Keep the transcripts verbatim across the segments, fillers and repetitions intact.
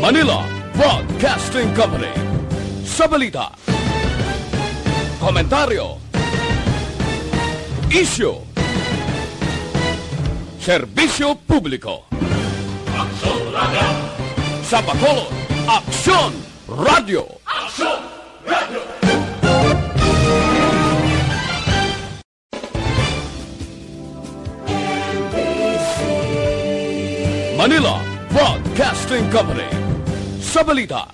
Manila Broadcasting Company. Sa balita, komentaryo, isyu, serbisyo publiko. Aksyon Radio. Sa Bacolod, Aksyon Radio. Aksyon Radio. Manila Broadcasting Company. Sa balita,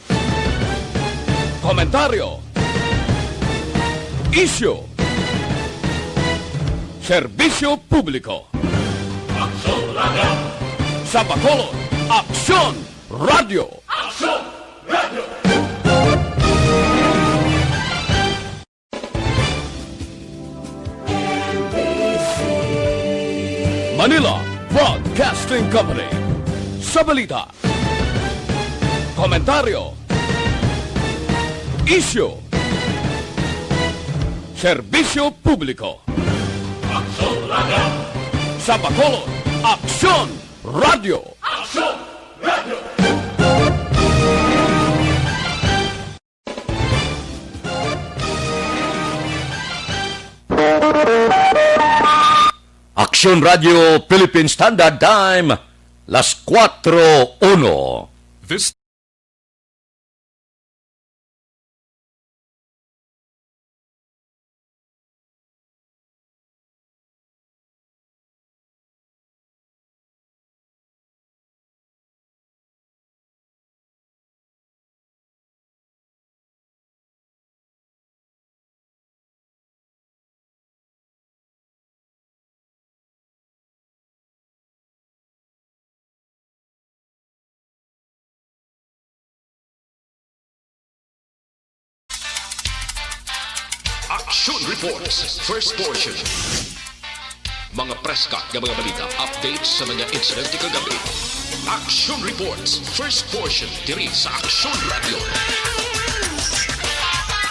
komentaryo, isyu, serbisyo publiko. Aksyon Radio. Sa Bacolod, Aksyon Radio. Aksyon Radio. Manila Broadcasting Company. Sa balita, komentaryo, isyu, serbisyo publiko. Aksyon Radio. Sa Bacolod, Aksyon Radio. Aksyon Radio. Aksyon Radio Philippine Standard Time, las kuwatro uno. This Action Reports, first portion. Mga preska nga mga balita, updates sa mga insidente kagabi. Action Reports, first portion, diri sa Action Radio.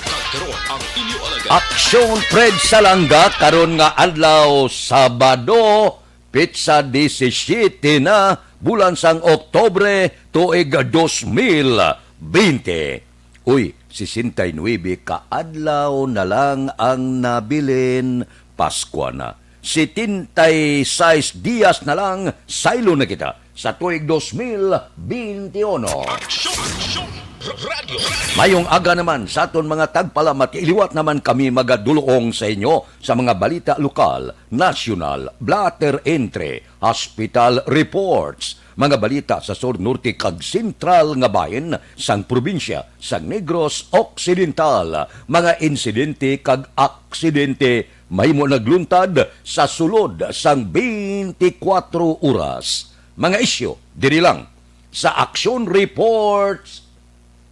Kag karon ang inyo alagad. Aksyon Fred Salanga karon nga adlaw, Sabado, petsa disisyete na, bulan sang Oktubre, tuig dos mil bente. Uy, sesenta y nuebe ka adlaw na lang ang nabilin, Paskwa na. Setenta y seis dias na lang, saylo na kita sa tuig dos mil bente uno. Aksyon! Aksyon! Radio. Mayong aga naman sa aton mga tagpalamat, iliwat naman kami magadulong sa inyo sa mga balita lokal, nasyonal, blotter entry, hospital reports, mga balita sa sur, norte, kag sentral nga bahin sang probinsya sang Negros Occidental, mga insidente kag aksidente mahimo nagluntad sa sulod sang twenty-four oras. Mga isyu diri lang sa Action Reports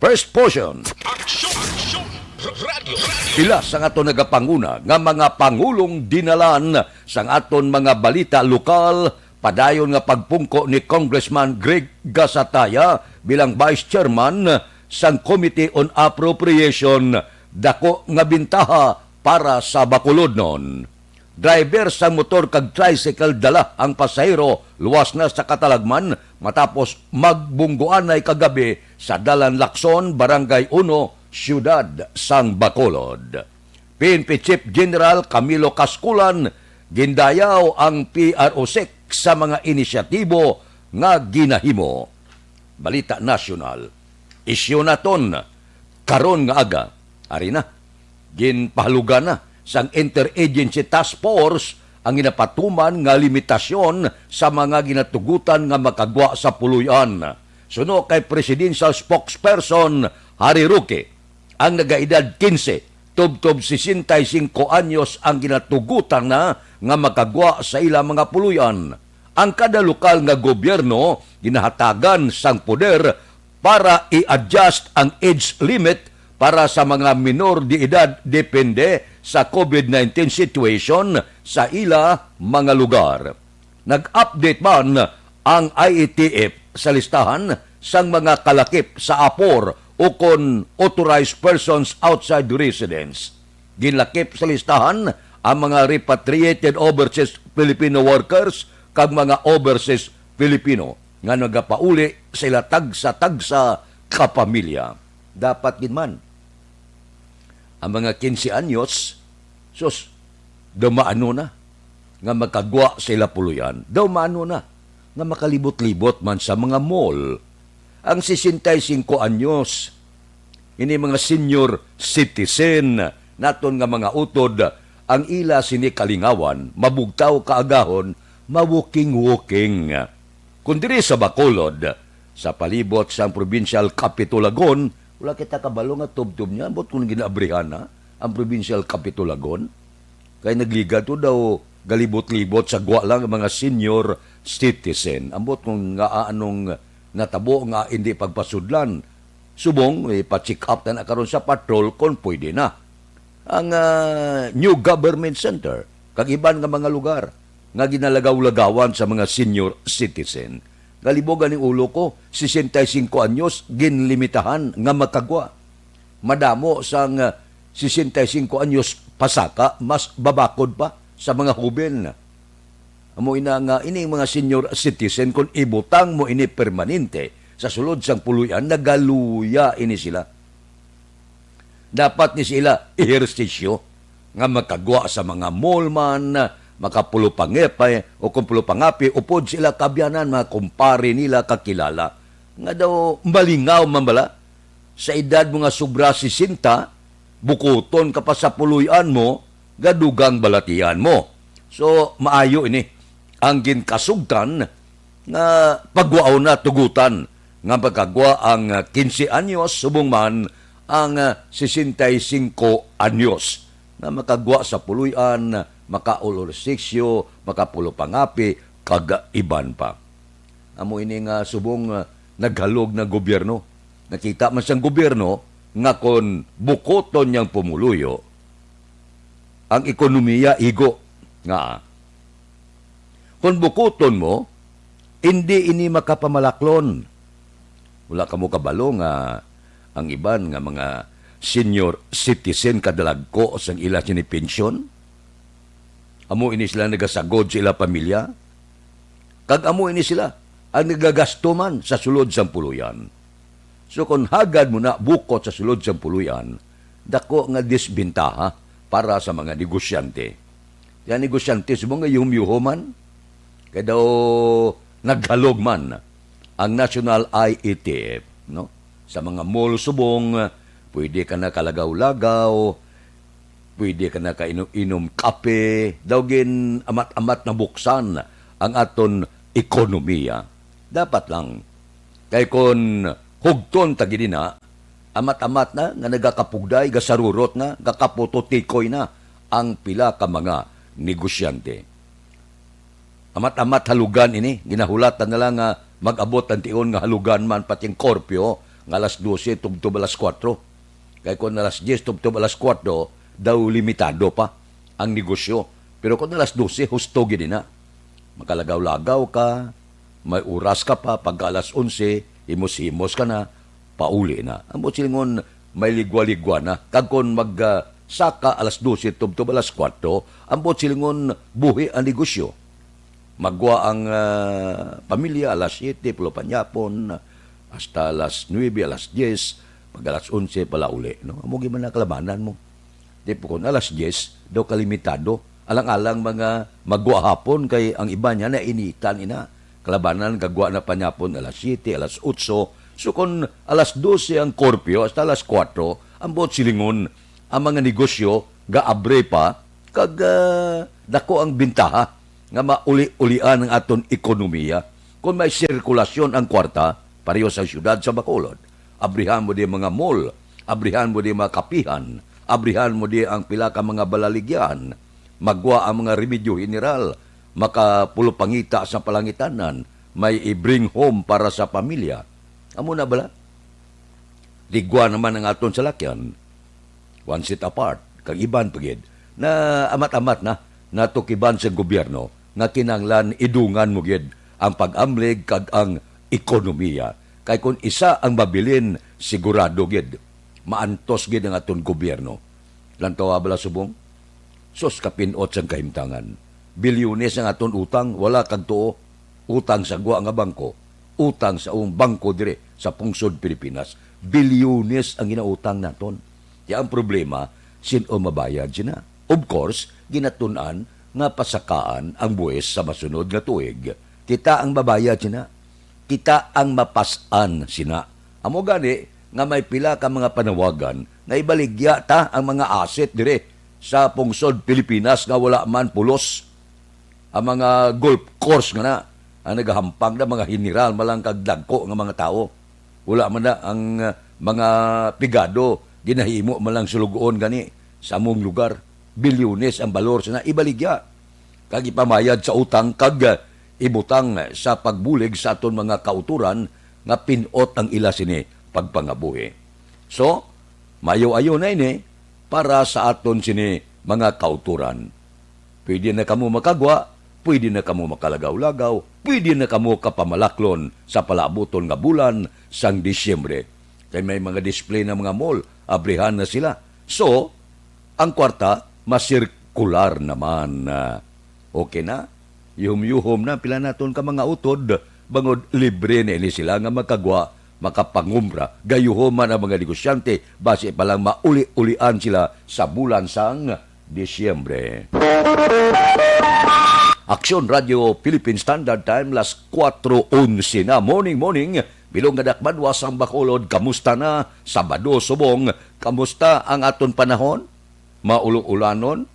First Portion. Aksyon! Aksyon! Radio! Pila sang aton nagapanguna nga mga pangulong dinalan sang aton mga balita lokal, padayon nga pagpungko ni Congressman Greg Gasataya bilang Vice Chairman sang Committee on Appropriation, dako nga bintaha para sa Bacolodnon. Driver sang motor kag tricycle dala ang pasahero luwas na sa katalagman matapos magbungguanay kagabi sa Dalan Lacson, Barangay Uno, Siyudad sang Bacolod. P N P Chief General Camilo Casculan, gindayaw ang P R O six sa mga inisyatibo nga ginahimo. Balita nasyonal. Isyu naton karon nga aga. Ari na, ginpahalugan na sang Interagency Task Force ang ginapatuman nga limitasyon sa mga ginatugutan nga makagwa sa puloy-an. Suno kay Presidential Spokesperson Harry Roque, ang nagaedad quince tubtob sesenta y cinco anyos ang ginatugutan na nga makagwa sa ila mga puloy-an. Ang kada lokal nga gobyerno ginahatagan sang poder para i-adjust ang age limit para sa mga minor de edad depende sa COVID nineteen situation sa ila mga lugar. Nag-update man ang I A T F sa listahan sang mga kalakip sa apor ukon authorized persons outside residence. Ginlakip sa listahan ang mga repatriated overseas Filipino workers kag mga overseas Filipino. nga nagapauli sa ila tagsa-tagsa ka pamilya. Dapat gid man ang mga quince anyos, sus, daw maano na nga makagwa sa ila puloy-an, daw maano na nga makalibot-libot man sa mga mall. Ang sesenta y cinco anyos, ini mga senior citizen naton nga mga utod, ang ila sini kalingawan, mabugtaw kaagahon, ma-walking-walking. Kung diri sa Bacolod, sa palibot sang Provincial Capitol Lagon, wala kita kabalo nga tubtob niya, ambot kung ginaabrihan na ang Provincial Capitol Lagon. Kay nagliga to daw galibot-libot sa gwa lang ang mga senior citizen. Ambot kung nga anong natabo nga hindi pagpasudlan. Subong, eh, pa-check up na, na karon sa patrol kung pwede na. Ang, ah, New Government Center, kag iban nga mga lugar nga ginalagaw-lagawan sa mga senior citizen. Galibog aning ulo ko, sesenta y cinco anyos, ginlimitahan nga makagwa. Madamo sang, ah, sesenta y cinco anyos pasaka, mas babakod pa sa mga hoben. Amo ina nga ining mga senior citizen, kon ibutang mo ini permanente sa sulod sang puloy-an, nagaluya ini sila. Dapat ni sila ehersisyo nga makagwa sa mga mall man, makapulupangipay o kung pulupangapi, upod sila kabyanan, mga kumpare nila, kakilala, nga daw malingaw man bala sa edad mo nga sobra sesenta, bukuton ka pa sa puloy-an mo, gadugang balatian mo. So, maayo ini ang ginkasugtan nga pagwaon na tugutan nga magkagwa ang quince anyos, subong man ang sesenta y cinco anyos nga makagwa sa puloy-an, makaolorsisyo, makapulupangapay, kag iban pa. Amo ini nga subong, ah, naghalog na gobyerno. Nakita man sang gobyerno nga kon bukoton niyang pumuluyo, ang ekonomiya igo nga kon bukoton mo, hindi ini makapamalaklon. Wala kamo kabalo nga ang iban nga mga senior citizen kadalagko sang ila sini pensyon? Amo ini sila nagasagod sa ila pamilya, kag amo ini sila ang nagagasto man sa sulod sang puloy-an. So, kon hagad mo na bukot sa sulod sang puloy-an, dako nga disbentaha para sa mga negosyante. Kaya negosyante subong nga yuhom-yuhom man, kay daw naghalog man ang National I E T F, no? Sa mga mall subong, pwede ka na kalagaw-lagaw, pwede ka na kainom-inom kape, daw gin amat-amat na buksan ang aton ekonomiya. Dapat lang. Kay kon hugton ta gid na, amat-amat na nga nagakapugday, gasarurot na, gakaputo tikoy na ang pila ka mga negosyante. Amat-amat halugan ini, ginahulatan na lang nga mag-abot ang tion nga halugan man pati ang korpyo nga alas dose tubtob alas kuwatro. Kay kon alas diyes tubtob alas kuwatro, daw limitado pa ang negosyo. Pero kon alas dose, husto gid na. Makalagaw-lagaw ka, may oras ka pa, pagka alas onse, himos-himos ka na, pauli na. Ambot silingon, may ligwa-ligwa na. Kag kon mag, ah, saka alas dose tubtob alas kuwatro, ambot silingon, buhi ang negosyo. Magwa ang, ah, pamilya alas siyete, pulo panyapon, hasta alas nuebe, alas diyes, pag alas onse pala uli, no? Amo gyud man ang kalabanan mo. Di po, kung alas diyes daw kalimitado, alang-alang mga magwa hapon kay ang iba niya nainitan ina. Kalabanan, gagwa na panyapon alas siyete, alas otso. So, kung alas dose ang korpyo hasta alas kuwatro, ambot silingon, ang mga negosyo gaabre pa, kag, ah, dako ang bintaha nga mauli-ulian ang aton ekonomiya. Kung may sirkulasyon ang kwarta, pareho sa siyudad sa Bacolod, abrihan mo di mga mall, abrihan mo di mga kapihan, abrihan mo di ang pila ka mga balaligyahan, magwa ang mga remedyo general, makapulupangita sa palangitanan, may i-bring home para sa pamilya. Amo na bala? Ligwa naman ang aton salakyan, one seat apart, kag iban pa gid, na amat-amat na natukiban sa gobyerno nga kinahanglan idungan mo gid ang pag-amlig kag ang ekonomiya. Kay kun isa ang mabilin, sigurado gid maantos gid ang aton gobyerno. Lantawa bala subong? Sus, kapin-ot sang kahimtangan. Bilyones ang aton utang, wala kag tuo. Utang sa gwa nga bangko. utang sa among bangko diri sa pungsod Pilipinas. Bilyones ang ginautang naton. Kaya ang problema, sin-o mabayad sina? Of course, ginatun-an nga pasakaan ang buhis sa masunod nga tuig. Kita ang mabayad sina. Kita ang mapas-an sina. Amo gani nga may pila ka mga panawagan nga ibaligya ta ang mga asset diri sa pungsod Pilipinas nga wala man pulos. Ang mga golf course nga na, ang nagahampang na mga general man lang kag dagko nga mga tawo. Wala man na ang, ah, mga pigado ginahimo man lang sulugoon gani sa among lugar. Bilyones ang balor sa na ibaligya kag ipamayad sa utang kag, ah, ibutang sa pagbulig sa aton mga kautoran nga pin-ot ang ila sini pagpangabuhi. So, maayo-ayo na ini para sa aton sini mga kautoran. Pwede na kamo makagwa, pwede na kamo makalagaw-lagaw, pwede na kamo kapamalaklon sa palaabuton nga bulan sang Disyembre. Kay may mga display na mga mall, abrihan na sila. So, ang kwarta masirkular naman. Ah, okay na? Yuhom-yuhom na pila naton ka mga utod, bangod libre na ini sila nga makagwa, makapangumbra, gayuhom man ang mga negosyante, basi pa lang mauli-ulian sila sa bulan sang Disyembre. Aksyon Radio Philippine Standard Time, las kuwatro onse na. Morning, morning. Bilog nga dakbanwa sang Bacolod, kamusta na? Sabado subong, kamusta ang aton panahon? Maulo-ulanon?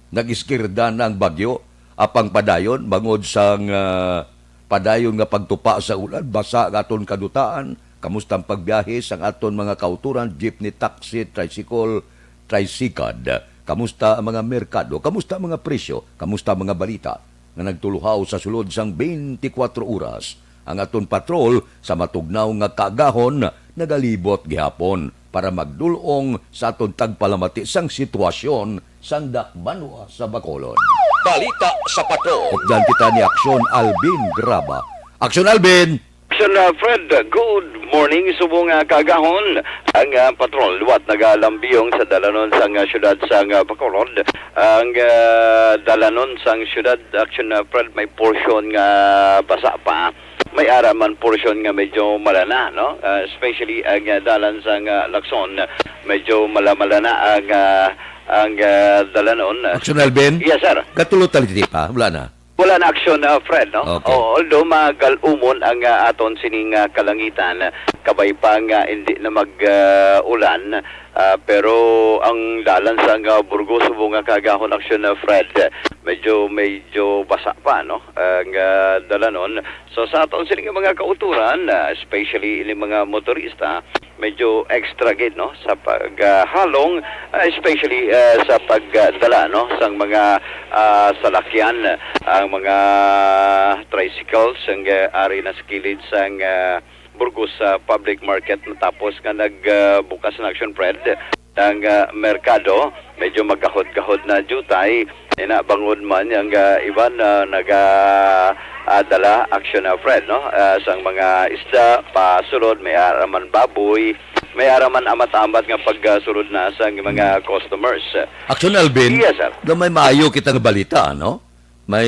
Nag-iskirda na ang bagyo? Apang padayon, bangod sang, ah, padayon nga pagtupa sa ulan, basa ang aton kadutaan. Kamusta ang pagbiyahe sang aton mga kautoran, jeepney, taxi, tricycle, tricycad? Kamusta ang mga merkado? Kamusta ang mga presyo? Kamusta ang mga balita nga nagtuluhaw sa sulod sang twenty-four oras? Ang aton patrol sa matugnaw nga kaagahon nagalibot gihapon para magdul-ong sa aton tagpalamati sang sitwasyon sang dakbanwa sa Bacolod. Balita sa Patrol. Updan kita ni Aksyon Alvin Graba. Aksyon Alvin! Aksyon, uh, Fred, good morning. Subong nga kaagahon, ang, uh, patrol liwat nagalambiyong sa dalanon sang, uh, siyudad sang, uh, Bacolod. Ang, uh, dalanon sang siyudad, Aksyon, uh, Fred, may portion nga basa pa. May ara man portion nga medyo malana, no? Uh, especially ang, uh, dalan sang, uh, Lacson, medyo malamalana ang, uh, ang, uh, dalanon. Aksyon Alvin? Yes, sir. Gatulo taliti pa, wala na. Wala na aksyon, ah, Fred, no? Okay. O, although magal-umon ang, ah, aton sining, ah, kalangitan, kabay pa nga hindi na mag, ah, ulan, ah, pero ang dalan sa nga Burgos subong nga kaagahon aksyon, ah, Fred, medyo, medyo basa pa, no? Ang, ah, dalanon. So, sa aton sining mga kauturan, ah, especially ini mga motorista, medyo extra gid, no, sa paghalong, ah, especially, ah, sa pagdala, no, sang mga, ah, salakyan, ang mga tricycles, ang, ah, ari na sa kilid sang, ah, Burgos, ah, Public Market, matapos nga nag, ah, bukas na aksyon, Fred, ang, ah, merkado, medyo magkahod-kahod na jutay. Ina, bangod man ang, ah, iban, ah, naga, ah, dala aksyon, ah, Fred, no? Ah, sang mga isda, pasulod, may ara man baboy, may ara man amat-amat nga pagsulod na sang mga customers. Aksyon, Alvin, yes, sir, nga may maayo kita nga balita, no? May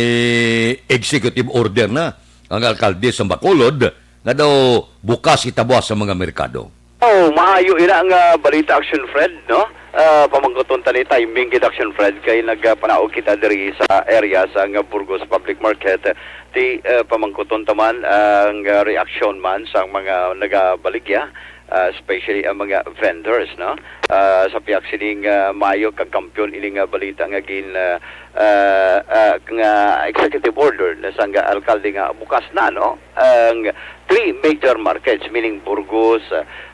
executive order na ang alkalde sa Bacolod nga daw bukas kita buwas sa mga merkado. Oh, maayo ina nga balita, Action Fred, no? Ah, pamangkuton ta ni timing gid, Action Fred, kay nagapanaog kita diri sa area sa nga Burgos Public Market. Ti, ah, pamangkuton ta man ang, ah, reaksyon man sa mga nagabaligya, ah, especially ang mga vendors, no? Ah, sa pihak sining, ah, maayo kag kampiyon ini nga balita nga gin, ah, ah, ah, nga executive order na sang alkalde nga bukas na, no? Ang three major markets, meaning Burgos,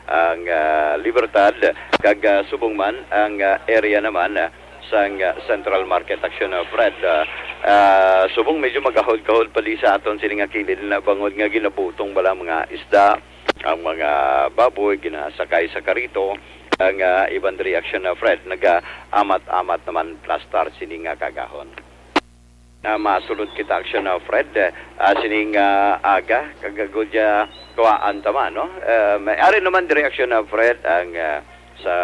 ang, ah, Libertad, kag, ah, subong man ang, ah, area naman, ah, sang, ah, Central Market Action, ah, Fred. Ah, ah, subong medyo magahod-kahod pa di sa aton sini nga kilid na bangod nga ginabutong bala mga isda, ang mga baboy ginasakay sa karito, ang, ah, iban diri action, ah, Fred, nagaamat-amat naman plastar sini nga kagahon. Ah, masulod kita action, ah, Fred. Ah, sining, ah, aga, kagagod ya, kuhaan ta man, no? Ah, may ari naman diri action, ah, Fred, ang, ah, sa,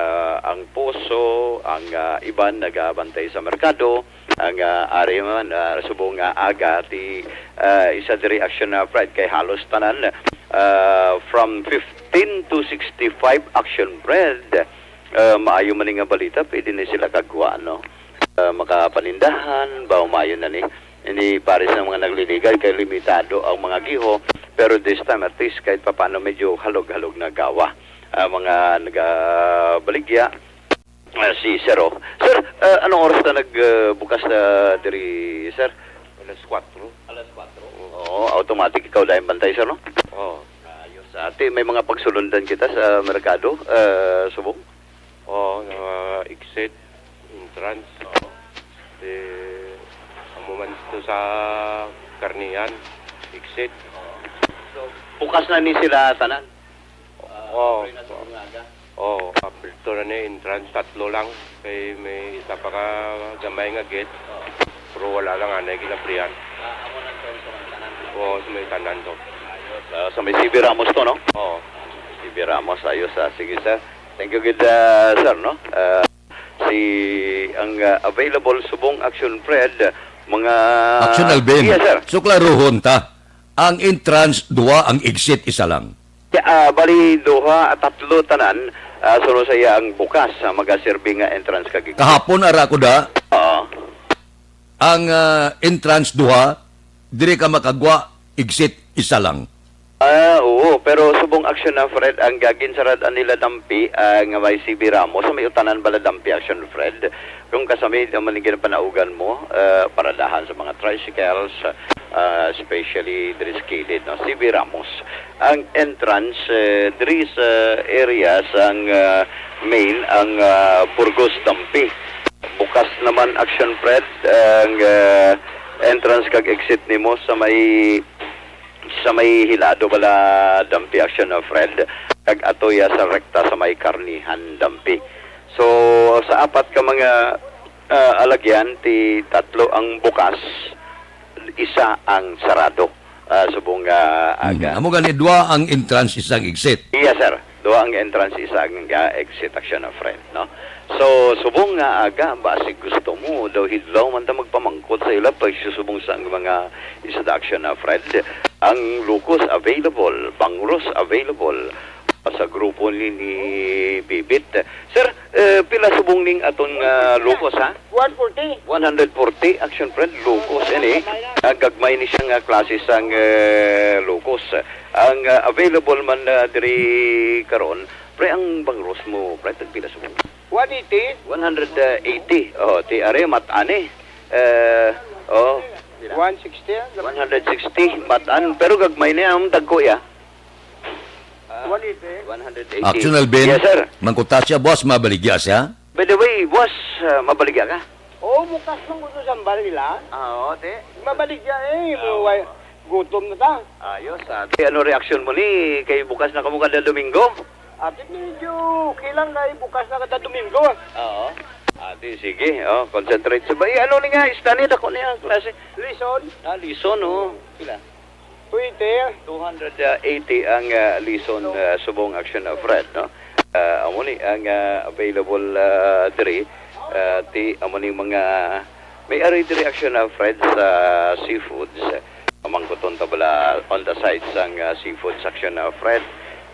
ang puso, ang, ah, iban nagabantay sa merkado, ang, ah, ari man, ah, subong nga aga, ti, ah, isa diri action, ah, Fred, kay halos tanan Ah, from fifteen to sixty-five, Action Fred. Ah, maayo man ni nga balita, pwede na sila kagwa, no? Ah, makapanindahan, ba, maayo na ni. Hindi pares ng mga nagliligad, kay limitado ang mga giho. Pero this time, at least, kahit papaano, medyo halog-halog na gawa. Ah, mga nagabaligya, ah, si Sir, oh. Sir, ah, anong oras na nag, ah, bukas na diri, sir? Alas kwatro. Alas kwatro. Oo, automatic ikaw dahil bantay, sir, no? Oo. Ayos. Ate, may mga pagsulundan kita sa merkado, ah, Subong? Oo, nga exit, entrance. Oo. Di, amo man to sa karnihan, exit. So, bukas na ni sila tanan? Ah, Oo. Pwede na sa mga aga? Oo, aperto na ni entrance, tatlo lang. Kay may isa pa ka gamay nga gate. Oo. Pero wala lang, anay ginabrihan. Ah, amo lang to, sa mga tanan. Oo, sa may tanan to. Ayos. Ah, sa may C B Ramos to, no? Oo. C B Ramos, ayos, ah. Sige, sir. Thank you, good, ah, sir, no? Ah, si, ang, ah, available Subong Action Fred, mga Action Alvin. Yes, sir. So, klaruhon ta. Ang entrance, duha, ang exit, isa lang. Ya, ah, bali, duha, ah, tatlo tanan, ah, suno sa iya ang bukas, ah, magaserbi nga entrance kag exit. Kahapon, ara ko da. Oo. Ang, ah, entrance, duha, diri ka makagwa, exit, isa lang. Ah, oo, pero Subong Action na, Fred, ang gagin sarad nila dampi, ah, nga may C B Ramos, sa may utanan bala dampi Action, Fred. Kung kasami naman ang ginapanaugan mo, ah, paradahan sa mga tricycles, ah, especially diri sa kilid, no? C B Ramos. Ang entrance, eh, diri sa area sang, ah, main, ang, ah, Burgos Dampi. Bukas naman, Action Fred, ang, ah, entrance kag exit nimo sa may sa may hilado bala, Dampi, Action, ah, Fred, kag ato ya sa rekta sa may karnihan, Dampi. So, sa apat ka mga, ah, alagyan, ti tatlo ang bukas, isa ang sarado, ah, subong nga aga. Mhm. Amo gani, dua ang entrance, isang exit. Yes, sir. Duha ang entrance, isa ang, ah, exit, Action, ah, Fred, no? So, subong nga aga, basi gusto mo daw hidlaw man ta magpamangkot sa ila pagsusubong sa mga introduction na, Fred. Ang Lucos available, Bangros available sa grupo ni, ni Bibit. Sir, eh, pila subong ning aton, ah, Lucos, ha? One forty. One hundred forty, Action, Fred, Lucos ini. Ah, gagmay ni siya nga klase sang, eh, Lucos. Ang, ah, available man, ah, diri karon, pre, ang Bangros mo, pre, tagpila subong? One eighty. One hundred eighty. Oh, ti are, mat-an eh. Eh, oh, pila? One sixty, ah. One hundred sixty, mat-an. Pero gagmay niya, ang dagko, ya. Ah, one eighty. One hundred eighty. Action, Alvin. Yes, sir. Mangkuta siya, boss, mabaligya siya? By the way, boss, ah, mabaligya ka? Oo, bukas lang ko sa sambal nila. Ah, oo, te. Mabaligya eh, Ah, mo, oo. Gutom na ta. Ayos, ah. Te, ano reaksyon mo ni kay bukas na kamo kada Domingo? Ate, medyo okay lang kay bukas na kada Domingo. Oo. Ate, sige, oh, concentrate sa ba. Eh, ano ni nga, ista ni, dako niya, klase? Lison. Ah, lison, oh. Pila? Two eighty. Two hundred eighty ang, ah, lison, ah, subong, Action, ah, Fred, no? Ah, amo ni ang, ah, available, ah, diri. Ah, ti, amo ni mga, may ari diri, Action, ah, Fred, sa seafoods. Pamangkuton ta bala on the side sang, ah, seafoods, Action, ah, Fred.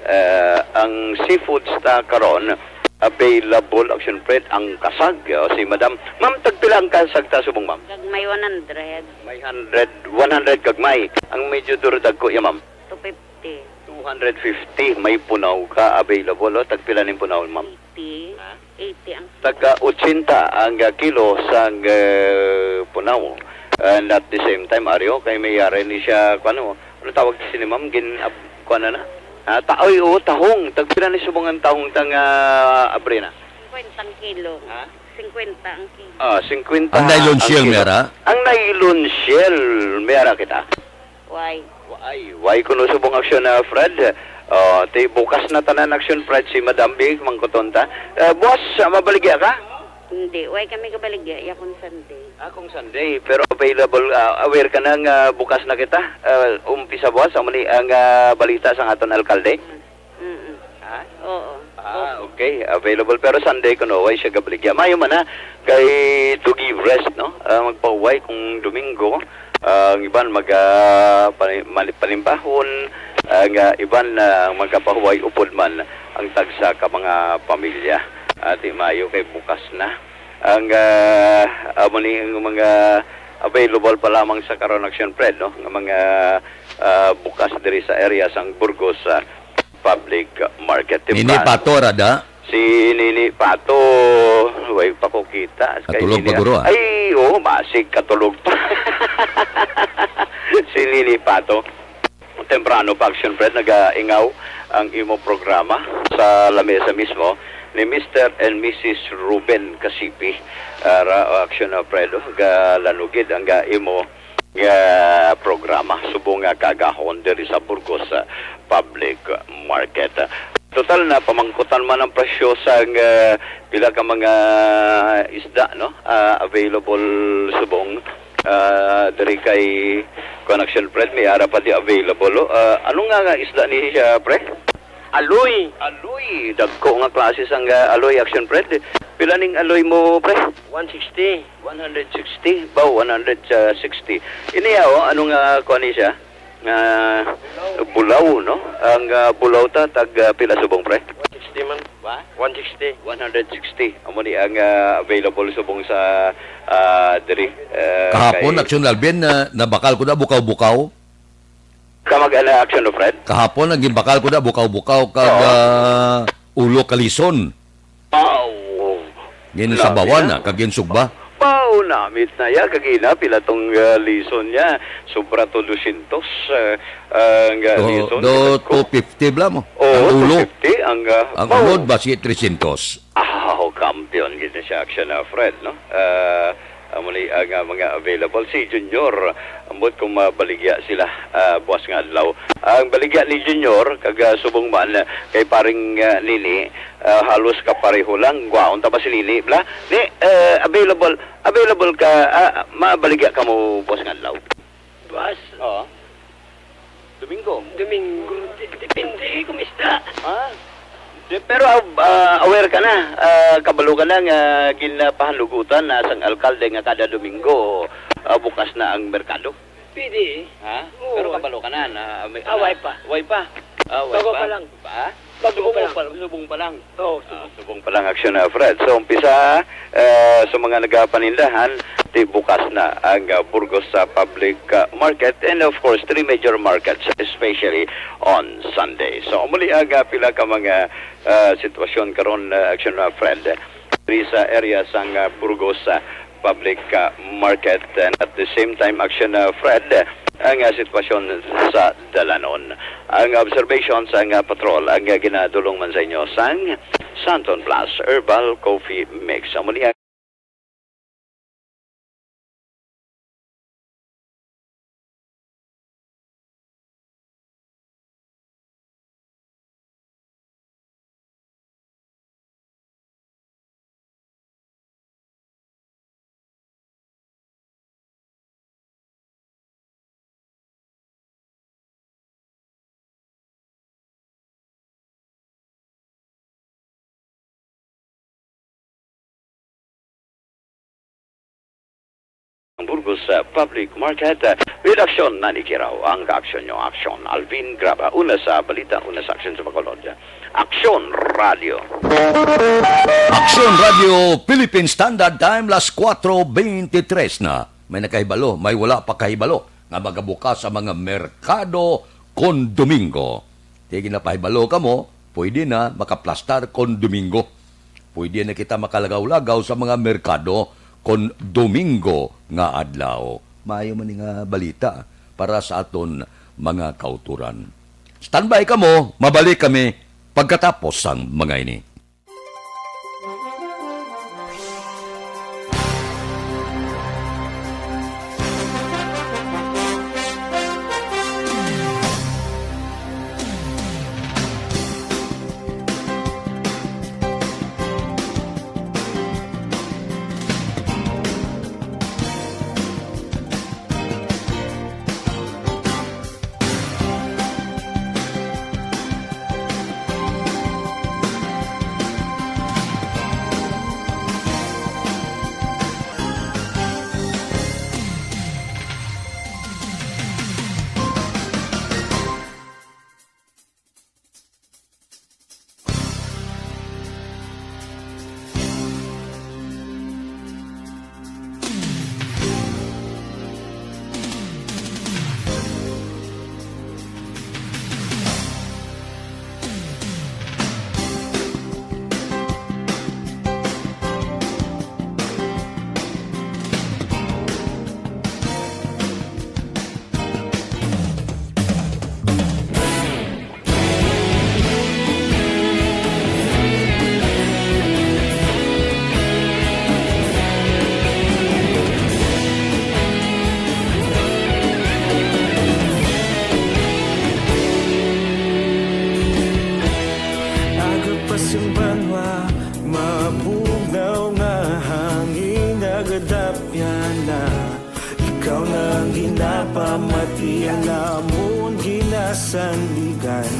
Ah, ang seafoods ta karon, available, Action, Fred, ang kasag, oh, si Madam. Ma'am, tagpila ang kasag ta subong, ma'am? Gagmay one hundred. May hundred, one hundred gagmay. Ang medyo duro dagko ya, ma'am? Two fifty. Two hundred fifty. May punaw ka available, oh. Tagpila ning punaw, ma'am? Eighty. Ha? Eighty ang Tagka ochenta ang, ah, kilo sang, eh, punaw. And at the same time, Ario, kay may yari ni siya, kuwan, ano tawag sini, ma'am? Gin-, ab-, kuwan na na? Ah, ta-, ay, oo, tahong. Tagpila ni subong ang tahong tang, ah, abre na? Singkwenta ang kilo. Ha? Singkwenta ang kilo. Ah, singkwenta Ang nylon ang shell, kilo. Mera? Ang nylon shell, mera kita. Why? Why? Why kuno subong, Action, ah, Fred? Oh, ti bukas na tanan, Action, Fred, si Madam Big, mangkuton ta. Eh, boss, ah, mabaligya ka? Hindi, why kami kabaligya? Ya kung Sunday. Ah, kung Sunday, pero available, ah, aware ka na nga bukas na kita. Ah, umpisa buwas, amo ni ang, ah, balita sa aton alkalde. Mm. Mm-mm. Ha? Oo. Ah, okay. Available. Pero Sunday kuno, way siya gabaligya. Mayo man na. Kay to give rest, no? Ah, magpahuway kung Domingo. Ah, ang iban mag, ah, pani-, mali-, panimbahon. Ang, ah, iban, ah, ang mga kapahuway upod man ang tagsa ka mga pamilya. Ah, di maayo kay bukas na. Ang, ah, amo ni ang mga available pa lamang sa karon, Action Fred, no? Nga mga, ah, bukas diri sa area sang Burgos, ah, Public Market. Nini Tempran-, Pato, ra da? Si Nini Pato, way pa ko kita. Kay Katulog pa, Nini, guro, ah. Ay, oo, basig katulog pa. Si Nini Pato. Temprano pa, Action Fred, nagaingaw ang imo programa sa lamesa mismo ni Mister and Missus Ruben Casipi. Ah, ra, Action, ah, Fred, oh, galanugid ang, ah, imo nga programa subong nga kaagahon diri sa Burgos, ah, Public Market. Total, na pamangkutan man ang presyo sa, ah, pila ka mga isda, no? Ah, available subong, ah, diri kay Connection Fred, may ara pa di available, oh. Ah, ano nga, nga isda ni siya, pre? Aloy. Aloy, dagko nga klase sang, ah, aloy, Action Fred. Pila ning aloy mo, pre? One sixty. One hundred sixty? Ba, one hundred sixty. Ini, ah, oh, ano nga, kuha ni siya? Ah, bulaw, no? Ang, ah, bulaw ta, tag, ah, pila subong, pre? One sixty man. Ba? One sixty. One hundred sixty. Amo ni ang, ah, available subong sa, ah, diri, ah, Kahapon, kay Action Alvin, ah, nabakal ko na bukaw-bukaw. Kamag-ana, Action, no, Fred? Kahapon, ang ginbakal ko na bukaw-bukaw kag, Oo. ah, ulo kalison. Wow! Gin-, Grabe sabawan na. Na, kag ginsugba. Wow, namit na ya, kagina, pila tong, ah, lison niya? Sobra to dosyentos, ah, ang, ah, Do, lison, do, kag ko two fifty bala mo. Oo, ang ulo. Two fifty, ang, ah, Ang wow. Ulo, basi tresyentos. Ah, oh, kampiyon gid siya, Action, ah, Fred, no? Ah, amo ni ang, ah, mga available. Si Junior, ambot kung mabaligya sila, ah, buwas nga adlaw. Ang baligya ni Junior, kag, ah, subong man, ah, kay paring, ah, Nini, ah, halos kapareho lang. Gwaon ta ba si Nini, bla? Ni, eh, available, available ka, ah, mabaligya ka mo buwas nga adlaw? Buwas? Oo. Domingo? Domingo. De-, depende kung isda. Ah? De-, pero, ah, aware ka na, ah, kabalo ka na nga ginapahanugutan na sang alkalde nga kada Domingo, ah, bukas na ang merkado? Pwede. Ha? Oo. Pero kabalo ka na, na may, Ah, way pa. Way pa. Ah, way Bago pa. Pa lang. Pa? Bago Subong pa lang. pa, subong pa lang. Oo, Ah, subong. Subong pa lang, Action, ah, Fred. So, umpisa, eh, sa mga nagapanindahan, ti bukas na ang, ah, Burgos sa public, ah, market and, of course, three major markets, especially on Sunday. So, muli ang, ah, pila ka mga, ah, sitwasyon karon, ah, Action, ah, Fred, diri sa area sang, ah, Burgos, ah, public, ah, market. And at the same time, Action, ah, Fred, ang, ah, sitwasyon sa dalanon. Ang observation sang, ah, patrol, ang, ah, ginadulong man sa inyo sang Santon Plus Herbal Coffee Mix. Amo ni ang Ang Burgos, ah, Public Market, ah, with Action Nani Kiraw, ang kaaksyon nyo, Action Alvin Graba, una sa balita, una sa aksyon sa Bacolod. Action Radio. Action Radio Philippine Standard Time, las kuwatro beintitres na. May nakahibalo, may wala pa kahibalo nga magabukas ang mga merkado kon Domingo. Di ginapahibalo kamo, pwede na makaplastar kon Domingo. Pwede na kita makalagaw-lagaw sa mga merkado kon Domingo nga adlaw. Maayo man ni nga balita para sa aton mga kautoran. Standby kamo, mabalik kami pagkatapos sang mga ini. Sandigan.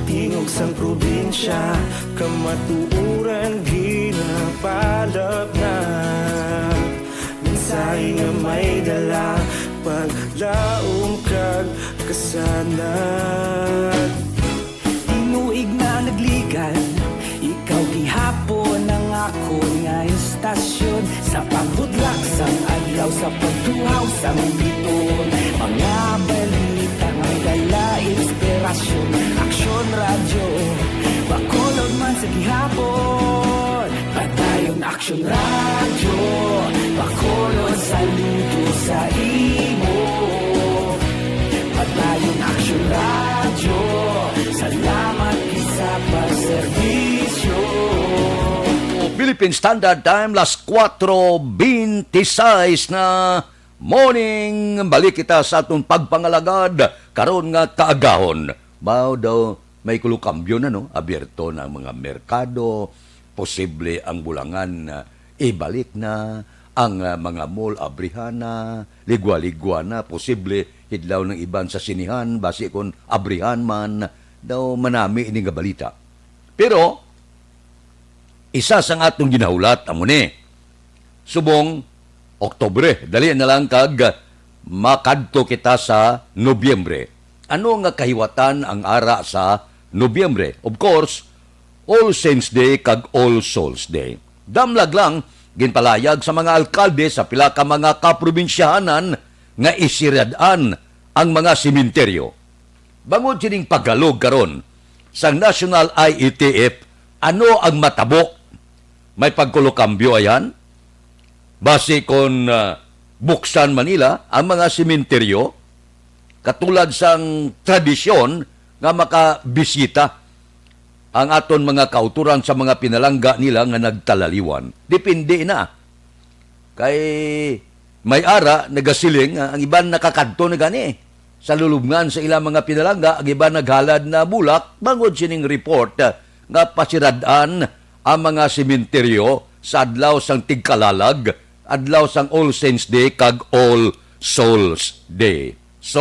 Tingog sang probinsya, kamatuoran ginapalabnag. Mensahe nga may dala, paglaom kag kasanag. Tinuig na nagligan, ikaw gihapon ang akon nga istasyon. Sa pagbudlak sang adlaw, sa pagtuhaw sang bituon, mga balita nga dala inspirasyon. Aksyon Radyo, Bacolod man sa gihapon. Padayon Aksyon Radyo, Bacolod saludo sa imo. Padayon Aksyon Radyo, salamat gid sa pagserbisyo. Philippine Standard Time, las kuwatro bente seis na. Morning! Balik kita sa aton pagpangalagad karon nga kaagahon. Mao daw may kulukambyo na, no? Abierto na ang mga merkado, posible ang bulangan na ibalik na, ang, ah, mga mall abrihan na, ligwa-ligwa na, posible hidlaw ng iban sa sinihan, basi kon abrihan man, daw manami ini nga balita. Pero, isa sang atong ginahulat, amo ni. Subong, Oktubre, dali na lang kag makadto kita sa Nobyembre. Ano nga kahiwatan ang ara sa Nobyembre? Of course, All Saints Day kag All Souls Day. Damlag lang, ginpalayag sa mga alkalde sa pila ka mga kaprobinsyahanan nga isirad-an ang mga sementeryo. Bangod sining paghalog karon sang National I E T F, ano ang matabo? May pagkulokambyo ayan? Basi kon, ah, buksan man nila ang mga sementeryo, katulad sang tradisyon nga makabisita ang aton mga kautoran sa mga pinalangga nila nga nagtalaliwan. Depende na. Kay may ara nagasiling nga ang iban nakakadto na gani sa lulubngan sa ilang mga pinalangga, ang iban naghalad na bulak bangod sining report, ah, nga pasirad-an ang mga sementeryo sa adlaw sang tigkalalag, adlaw sang All Saints Day kag All Souls Day. So,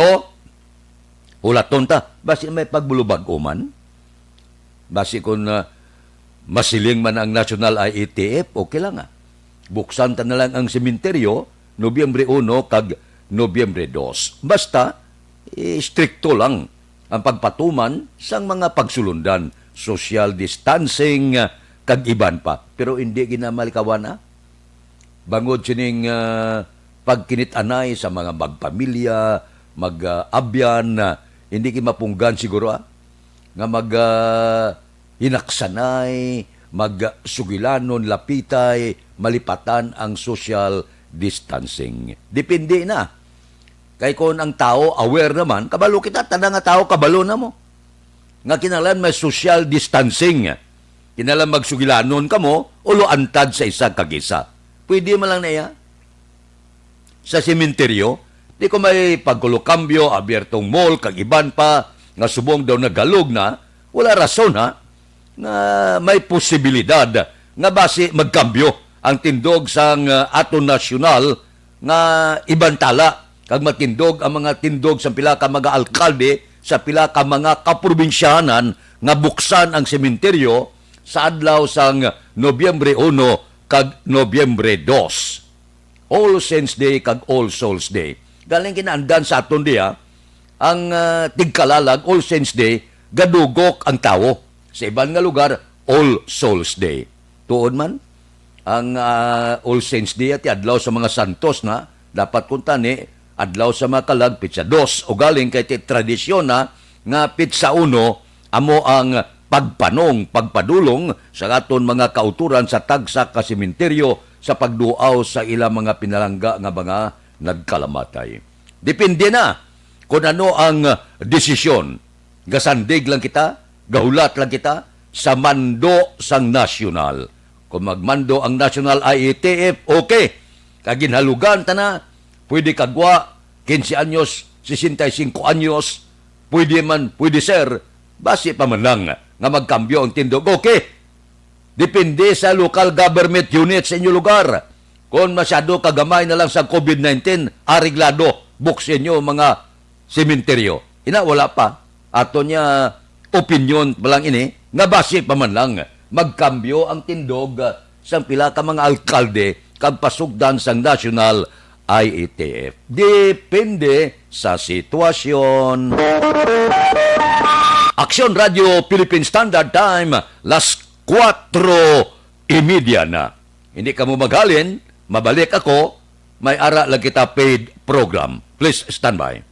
hulaton ta, basi may pagbulubag-o man. Basi kung, ah, masiling man ang National I E T F, okay lang, ah. Buksan ta na lang ang sementeryo, Nobyembre uno kag Nobyembre dos. Basta, eh, istrikto lang ang pagpatuman sang mga pagsulundan, social distancing, ah, kag iban pa. Pero hindi ginamalikawan, ah. Bangod sining, ah, pagkinit-anay sa mga magpamilya, mag, ah, abyan, ah, hindi gid mapunggan siguro, ah, nga mag, ah, hinaksanay, mag, ah, sugilanon, lapitay, malipatan ang social distancing. Depende na. Kay kung ang tao aware naman, kabalo kita, tanan nga tao kabalo na mo nga kinahanglan may social distancing. Kinahanglan magsugilanon kamo, ulo antad sa isa kag isa. Pwede man lang na iya. Sa sementeryo, di ko may pagkulokambyo, abiertong mall, kag iban pa, nga subong daw nagalog na, wala rason, ha, nga may posibilidad nga basi magkambyo ang tindog sang, ah, aton nasyonal nga ibantala, kag matindog ang mga tindog sa pila ka mga alkalde sa pila ka mga kaprobinsyahanan nga buksan ang sementeryo sa adlaw sang Nobyembre uno kag Nobyembre dos. All Saints Day kag All Souls Day. Galing kinaandan sa aton diha, ang, ah, tigkalalag, All Saints Day, gadugok ang tawo. Sa iban nga lugar, All Souls Day. Tuod man, ang, ah, All Saints Day ti adlaw sa mga santos na, dapat kuntani, adlaw sa mga kalag, petsa dos. Ugaling kay ti tradisyon na nga petsa uno, amo ang pagpanong, pagpadulong sa aton mga kautoran sa tagsa ka sementeryo sa pagduaw sa ila mga pinalangga nga mga nagkalamatay. Depende na kung ano ang desisyon. Gasandig lang kita, gahulat lang kita sa mando sang nasyonal. Kung magmando ang National I E T F, okay. Kag ginhalugan ta na, pwede kagwa, quince anyos, sesenta y cinco anyos, pwede man, pwede sir, basi pa man lang nga magkambyo ang tindog. Okay, depende sa local government unit sa inyo lugar. Kung masyado kagamay na lang sa COVID nineteen, areglado, buksin nyo mga sementeryo. Ina, wala pa. Ato niya opinyon pa lang ini, nga basi pa man lang magkambyo ang tindog, ah, sang pila ka mga alkalde kag pasugdan sang National I E T F. Depende sa sitwasyon. Aksyon Radio Philippine Standard Time, las kuwatro y media na. Hindi ka mo maghalin, mabalik ako, may ara lang kita paid program. Please stand by.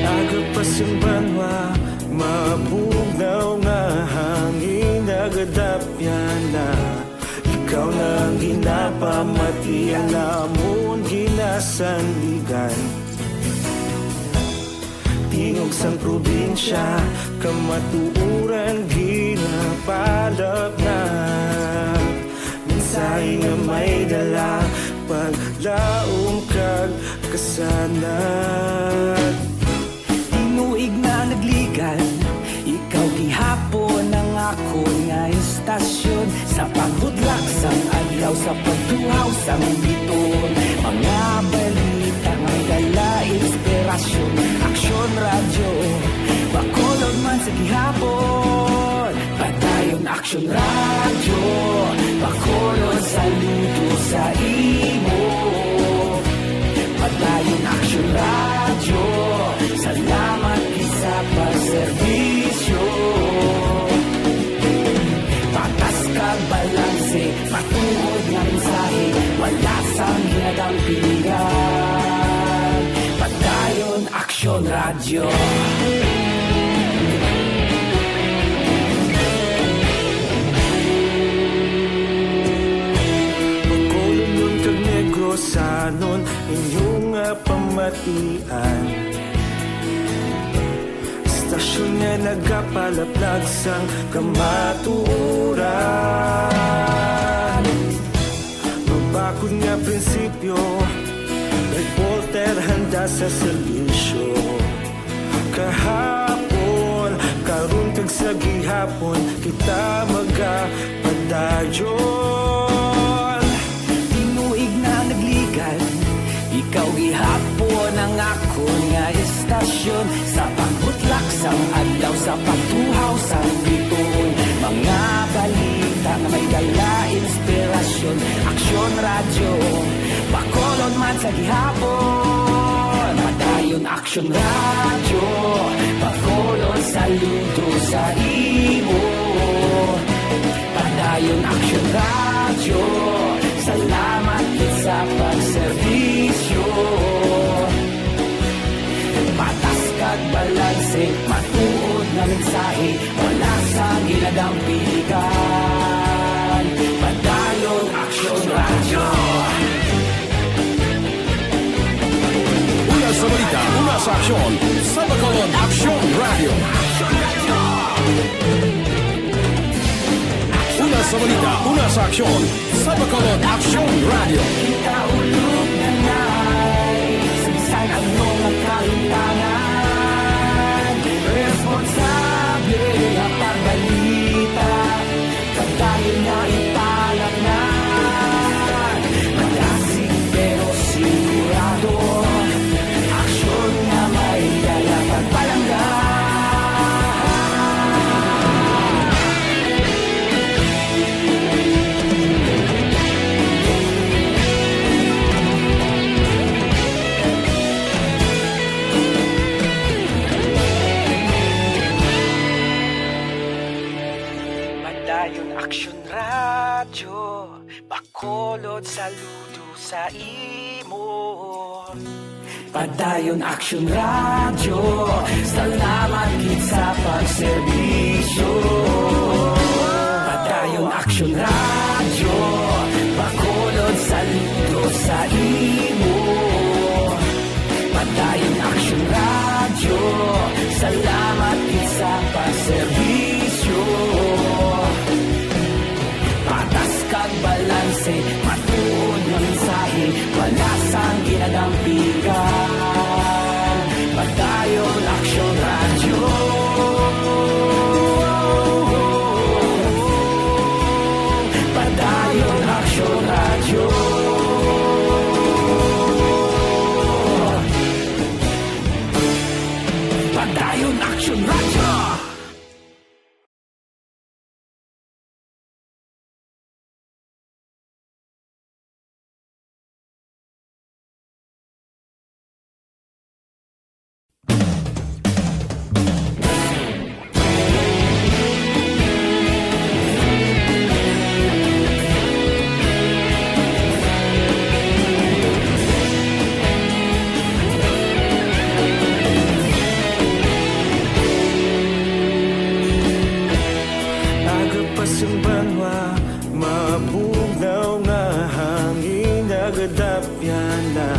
Aga pa sing banwa, mabugnaw nga hangin, nagadapyan na. Ikaw na ang ginapamati, ang amon ginasandigan. Tingog sang probinsya, kamatuoran ginapalapnap. Mensahe nga may dala, paglaom kag kasanag. Tinuig na nagligad, ikaw gihapon ang akon nga istasyon. Sa pagbudlak sang adlaw, sa pagtuhaw sang biton, mga balita nga may dala inspirasyon. Aksyon Radyo, Bacolod man sa gihapon. Padayon Aksyon Radyo, Bacolod, saludo sa imo. Padayon Aksyon Radyo, salamat gid sa pagserbisyo. Patas kag balanse, matuod nga mensahe, wala sang ginadampingan. Padayon Aksyon Radyo. Bacolodnon kag Negrosanon, inyo nga pamatian. Istasyon nga nagapalaplag sang kamatuoran. Mabakod nga prinsipyo, reporter handa sa serbisyo. Kahapon, karon, kag sa gihapon, kita magapadayon. Tinuig na nagligad, ikaw gihapon ang akon nga istasyon. Sa pagbutlak sang adlaw, sa pagtuhaw sang bituon, mga balita nga may dala inspirasyon. Aksyon Radyo, Bacolod man sa gihapon. Padayon Aksyon Radyo, Bacolod, saludo sa imo. Padayon Aksyon Radyo, salamat gid sa pagserbisyo. Patas kag balanse, matuod nga mensahe, wala sang ginadampigan. Padayon Aksyon Radyo. Una sa balita, una sa aksyon, sa Bacolod Aksyon Radyo. Una sa balita, una sa aksyon, sa Bacolod Aksyon Radyo. Kita ulog na nai, sagsag ang mga kahintangan. Responsable nga pagbalita, pagdahil nga ipalangan. Malasig pero sigurado, aksyon nga may dala pagpalangga. Padayon Aksyon Radyo, Bacolod, saludo sa imo. Padayon Aksyon Radyo, salamat gid sa pagserbisyo. Padayon Aksyon Radyo, Bacolod, saludo sa imo. Padayon Action Radio, salamat gid sa pagserbisyo. Patas kag balanse, matuod nga mensahe, wala sang ginadampigan. Padayon Action Radio. Padayon Action Radio. Padayon Action Radio. Aga pa sang banwa, mabugnaw nga hangin nagadapyan na.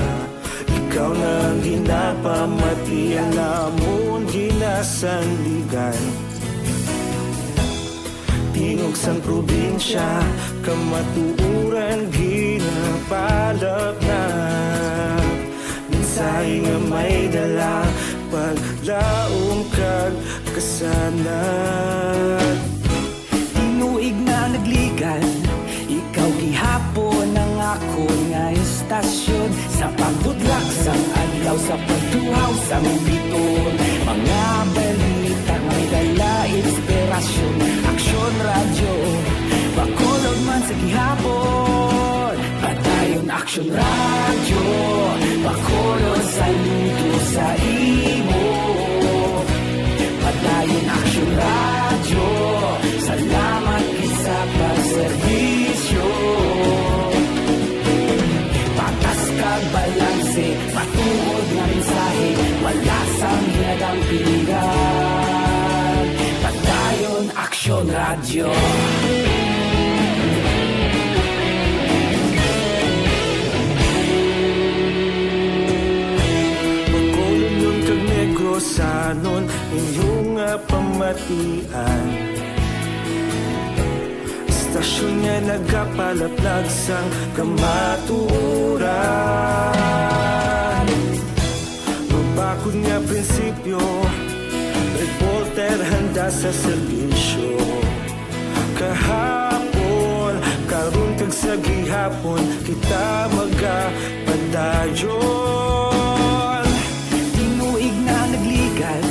Ikaw na ang ginapamati, ang amon ginasandigan. Tingog sang probinsya, kamatuoran ginapalapnap. Mensahe nga may dala, paglaom kag kasanag. Tinuig na nagligal, ikaw gihapon ang akon nga istasyon. Sa pagbutlak sang adlaw, sa pagtuhaw sang biton, mga balita nga may dala inspirasyon. Action Radio, Bacolod man sa gihapon. Padayon Action Radio, Bacolod, saludo sa imo. Padayon Action Radio, salamat gid sa pagserbisyo. Patas kag balanse, matuod nga mensahe, wala sang ginadampigan. Padayon Action Radio. Bacolodnon kag Negrosanon, inyo nga pamatian. Istasyon nga nagapalaplag sang kamatuoran. Mabakod nga prinsipyo, reporter handa sa serbisyo. Kahapon, karon kag sa gihapon, kita magapadayon. Tinuig na nagligal,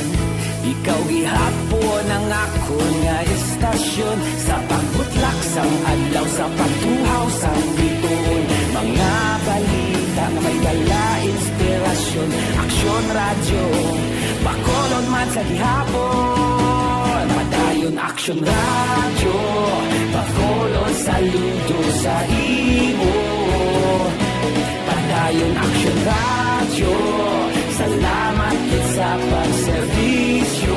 ikaw gihapon ang akon nga istasyon. Sa pagbutlak sang adlaw, sa pagtuhaw sang biton, mga balita nga may dala inspirasyon. Action Radio, Bacolod man sa gihapon. Padayon Action Radio, Bacolod, saludo sa imo. Padayon Action Radio, salamat gid sa pagserbisyo.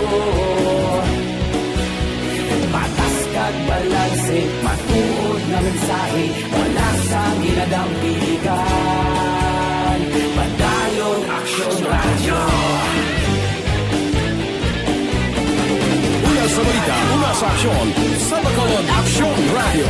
Patas kag balanse, matuod nga mensahe, wala sang ginadampigan. Padayon Action Radio. Una sa balita, una sa aksyon, sa Bacolod Action Radio.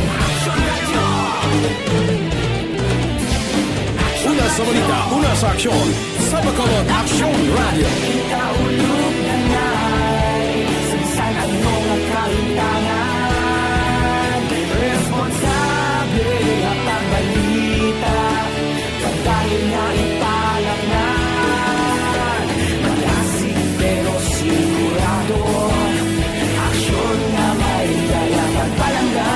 Una sa balita, una sa aksyon, sa Bacolod Action Radio. Kita ulog na ngay, sa bisan ano nga kahitangan, responsable nga pagbalita. Padayon nga ipalapngan, malasig pero sigurado. Aksyon nga may dala pagpalangga.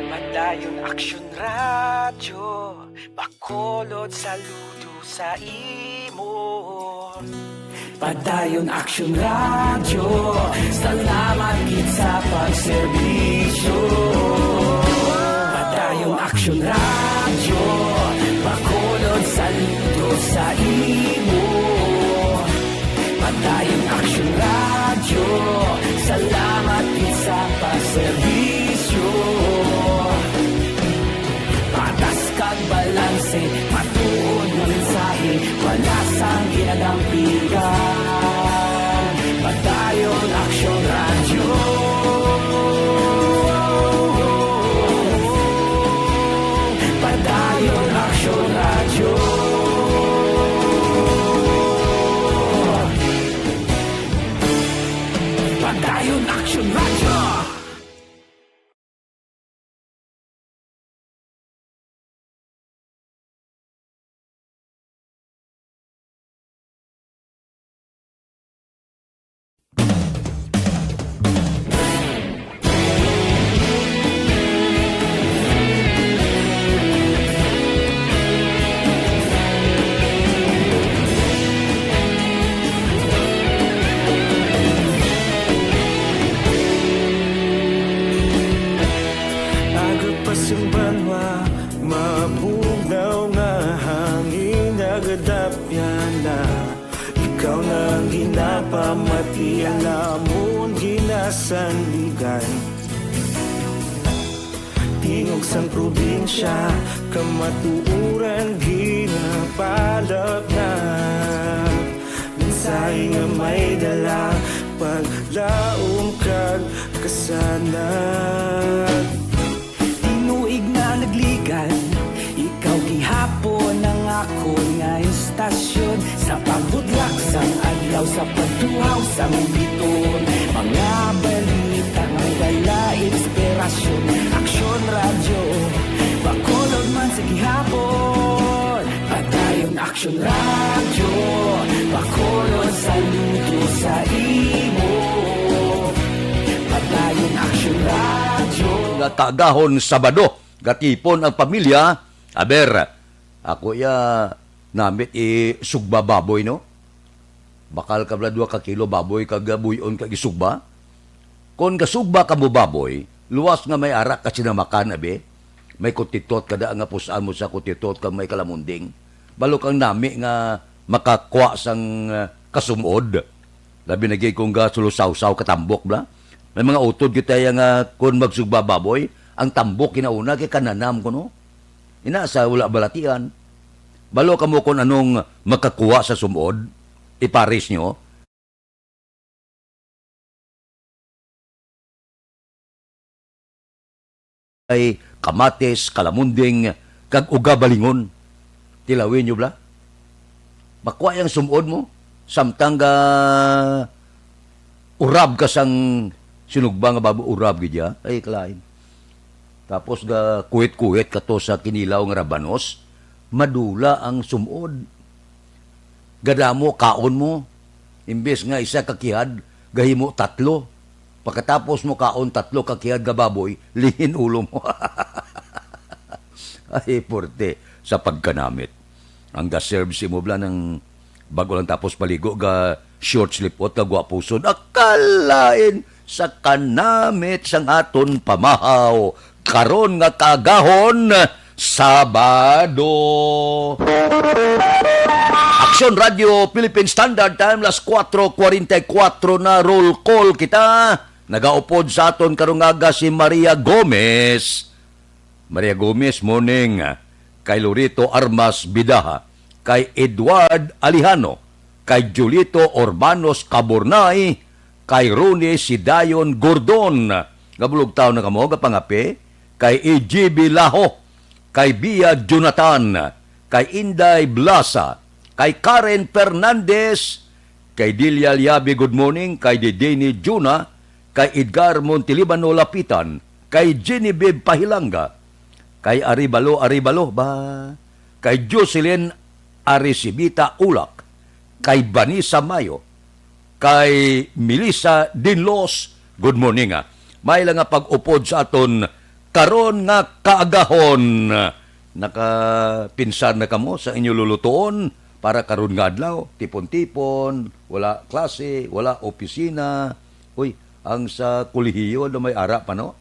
Padayon Action Radio, Bacolod, saludo sa imo. Padayon Action Radio, salamat gid sa pagserbisyo. Padayon Action Radio, Bacolod, imo. Padayon Aksyon Radyo, salamat gid sa pagserbisyo. Patas kag balanse, matuod nga mensahe, wala sang ginadampigan. Padayon Aksyon Radyo. Padayon Aksyon Radyo. Padayon Aksyon Radyo. Aga pa sing banwa, mabugnaw nga hangin nagadapyan na. Ikaw na ang ginapamati, ang amon ginasandigan. Tingog sang probinsya, kamatuoran ginapalapnap. Mensahe nga may dala, paglaom kag kasanag. Tinuig na nagligan, ikaw gihapon ang akon nga istasyon. Sa pagbudlak sang adlaw, sa pagtuhaw sang biton, mga balita may dala inspirasyon. Aksyon Radyo, Bacolod man sa gihapon. Padayon Aksyon Radyo, Bacolod, saludo sa imo. Padayon Aksyon Radyo. Nga kaagahon Sabado, gatipon ang pamilya. Aber, ako ya namit isugba baboy, no? Bakal ka bala duha ka kilo baboy kag buy-on kag isugba. Kon gasugba ka mo baboy, luwas nga may ara ka sinamakan, abi. May kutitot kada nga pus-an mo sa kutitot kag may kalamunding. Balo kang nami nga makakwa sang, ah, kasumod. Labi na gid kung gasulusawsaw ka tambok, bla. May mga utod kita ya nga kon magsugba baboy, ang tambok ginauna kay kananam kuno. Ina sa wala balatian. Balo kamo kon anong makakuha sa sumod, ipares nyo. Ay kamatis, kalamunding, kag uga balingon. Tilawin nyo bala? Makuha yang sumod mo. Samtang ga urab ka sang sinugba nga babo, urab gid ya. Ay, kalain. Tapos ga kuwit-kuwit ka to sa kinilaw nga rabanos, madula ang sumod. Gadamo, kaon mo. Imbes nga isa ka kihad, gahimo tatlo. Pagkatapos mo kaon tatlo ka kihad nga baboy, lingin ulo mo. Ay, porte sa pagkanamit. Ang ga-serve si mo bala ng bago lang tapos paligo, ga short slipot, ga gwapuson. Akalain sa kanamit sang aton pamahaw. Karon nga kaagahon, Sabado. Aksyon Radyo Philippine Standard Time, las kuwatro kwarenta y kuwatro na, roll call kita. Nagaupod sa aton karong aga si Maria Gomez. Maria Gomez, morning. Kay Lorito Armas Bidaha, kay Edward Alejano, kay Julito Urbanos Cabornay, kay Ronnie Sidayon Gordon. Gabulog taon na kamo, gapangape, kay E G B Laho, kay Bia Jonathan, kay Inday Blasa, kay Karen Fernandez, kay Delia Liabe, good morning, kay Didini Juna, kay Edgar Montelibano Lapitan, kay Genevieve Pahilanga, kay Arevalo Arevalo ba, kay Jocelyn Arisibita Ulak, kay Vanessa Mayo, kay Melissa Dinlos, good morning, ah. May lang nga pag-upod sa aton karon nga kaagahon. Nakapinsar na kamo sa inyo lulutuon para karon nga adlaw? Tipon-tipon, wala klase, wala opisina. Uy, ang sa kolehiyo na may ara pa, no?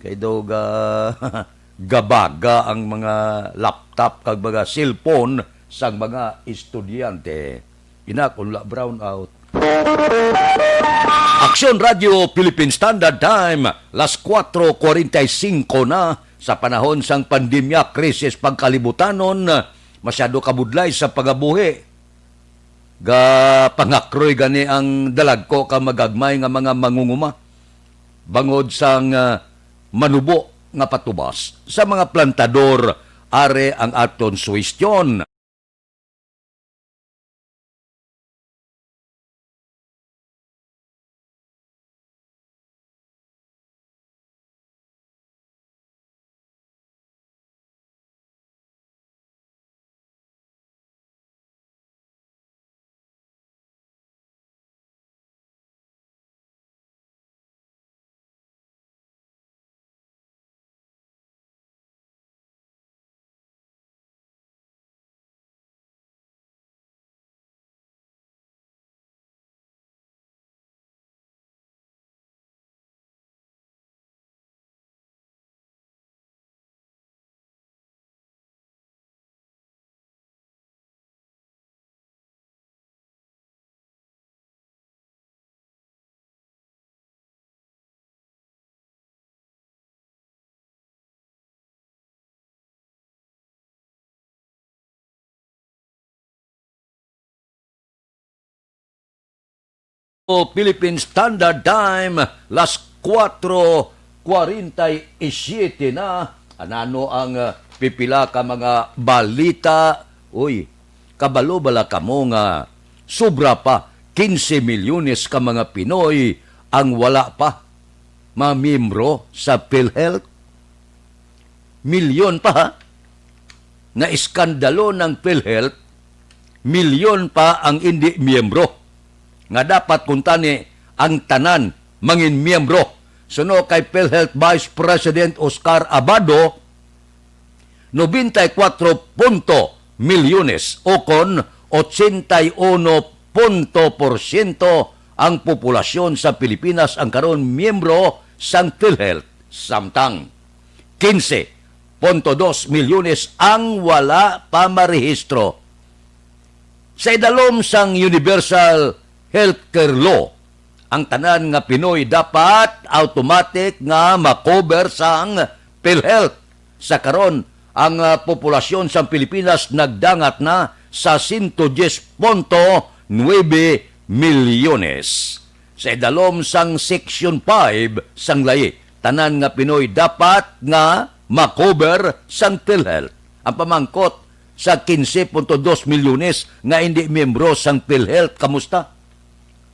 Kay daw ga-, gabaga ang mga laptop kag mga cellphone sang mga estudyante. Ina, kung la brownout. Aksyon Radio Philippine Standard Time, las kuwatro kuwarenta y singko na. Sa panahon sang pandemya, krisis pagkalibutanon, masyado kabudlay sa pangabuhi. Gapangakroy gani ang dalagko ka magagmay nga mga mangunguma bangod sang, ah, manubo nga patubas sa mga plantador. Ari ang aton suwestyon. O Philippine Standard Time, las kuwatro kuwarenta y siyete na. Anano ang, ah, pipila ka mga balita? Uy, kabalo bala kamo nga sobra pa kinse milyones ka mga Pinoy ang wala pa mamiyembro sa PhilHealth? Milyon pa, ha? Naiskandalo ng PhilHealth, milyon pa ang indi miyembro, nga dapat kuntani ang tanan mangin miyembro. Suno kay PhilHealth Vice President Oscar Abado, noventa y cuatro punto milyones, o kon ochenta y uno punto porsyento ang populasyon sa Pilipinas ang karon miyembro sang PhilHealth, samtang quince punto dos milyones ang wala pa marehistro. Sa idalom sang Universal Healthcare Law, ang tanan nga Pinoy dapat automatic nga makober sang PhilHealth. Sa karon, ang, ah, populasyon sang Pilipinas nagdangat na sa sento diyes punto nuebe milyones. Sa idalom sang Section five sang layi, tanan nga Pinoy dapat nga makober sang PhilHealth. Ang pamangkot, sa quince punto dos milyones nga indi miyembro sang PhilHealth, kamusta?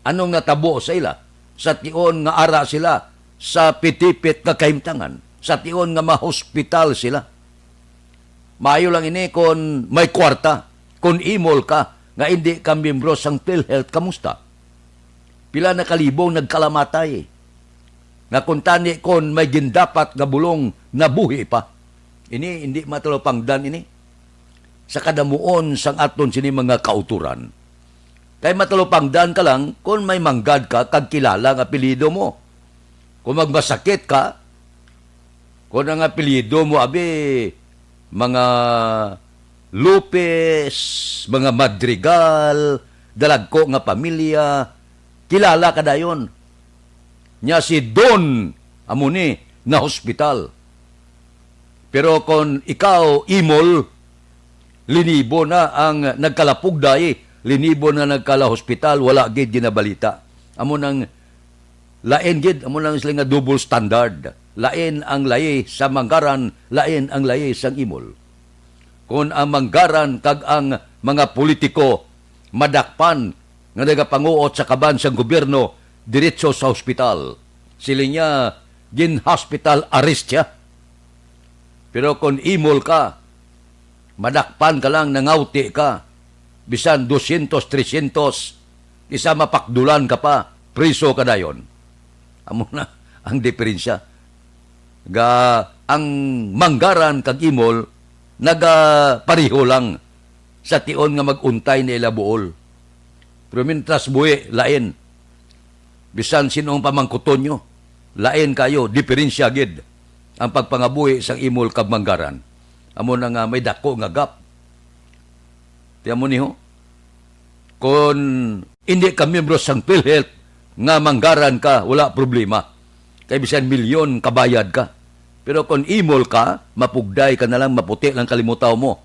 Anong natabo sa ila? Sa tion nga ara sila sa pitipit nga kahimtangan, sa tion nga mahospital sila. Maayo lang ini kon may kwarta, kon imol ka nga indi ka miyembro sang PhilHealth, kamusta? Pila na ka libong nagkalamatay, nga kuntani kon may gindapat nga bulong, nabuhi pa. Ini indi matalupangdan ini sa kadamuon sang aton sini mga kautoran. Kay matalupangdan ka lang kon may manggad ka kag kilala ang apelyido mo. Kung magmasakit ka, kung ang apelyido mo, abi, mga Lopez, mga Madrigal, dalagko nga pamilya, kilala ka dayon. Nya si Don, amo ni, na hospital. Pero kon ikaw, Imol, linibo na ang nagkalapugday, linibo na nagkalahospital, wala gid ginabalita. Amo nang lain gid, amo nang sila nga double standard. Lain ang layi sa Manggaran, lain ang layi sang Imol. Kon ang Manggaran kag ang mga politiko madakpan nga nagapanguot sa kaban sang gobyerno, diretso sa hospital. Siling niya, gin-hospital arrest siya. Pero kon Imol ka, madakpan ka lang, nangawti ka, bisan dosyentos, tresyentos, isa mapakdulan ka pa, priso ka dayon. Amo na ang diferensya. Ga, ang Manggaran kag Imol nagapareho lang sa tion nga mag-untay na ila buol. Pero mintras buhi, lain. Bisan sin-o ang pamangkuton nyo, lain kayo, diferensya gid ang pagpangabuhi sang Imol kag Manggaran. Amo na nga may dako nga gap. Tiyan mo ni ho. Kon hindi ka miyembro sang PhilHealth nga manggaran ka, wala problema. Kay bisan milyon kabayad ka. Pero kon imol ka, mapugday ka na lang, maputi lang kalimutaw mo.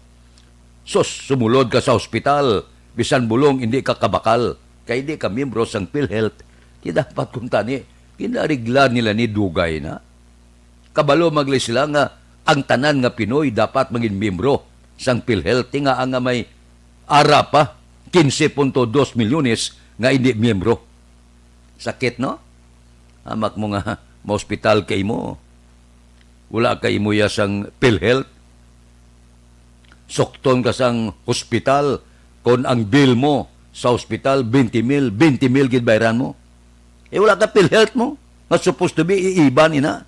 Sus, sumulod ka sa ospital, bisan bulong hindi ka kabakal. Kay di ka miyembro sang PhilHealth. Di dapat kuntani, ginarigla nila ni dugay na. Kabalo magli sila nga ang tanan nga Pinoy dapat magin miyembro sang PhilHealth, nga, nga may ara pa quince punto dos milyones nga hindi miyembro. Sakit, no? Hamak mo nga maospital ka imo, wala ka imo ya sang PhilHealth. Sukton ka sang hospital kon ang bill mo sa hospital, twenty mil, twenty mil gid bayran mo. Eh, wala ka PhilHealth mo, nga supposed to be iiban ina.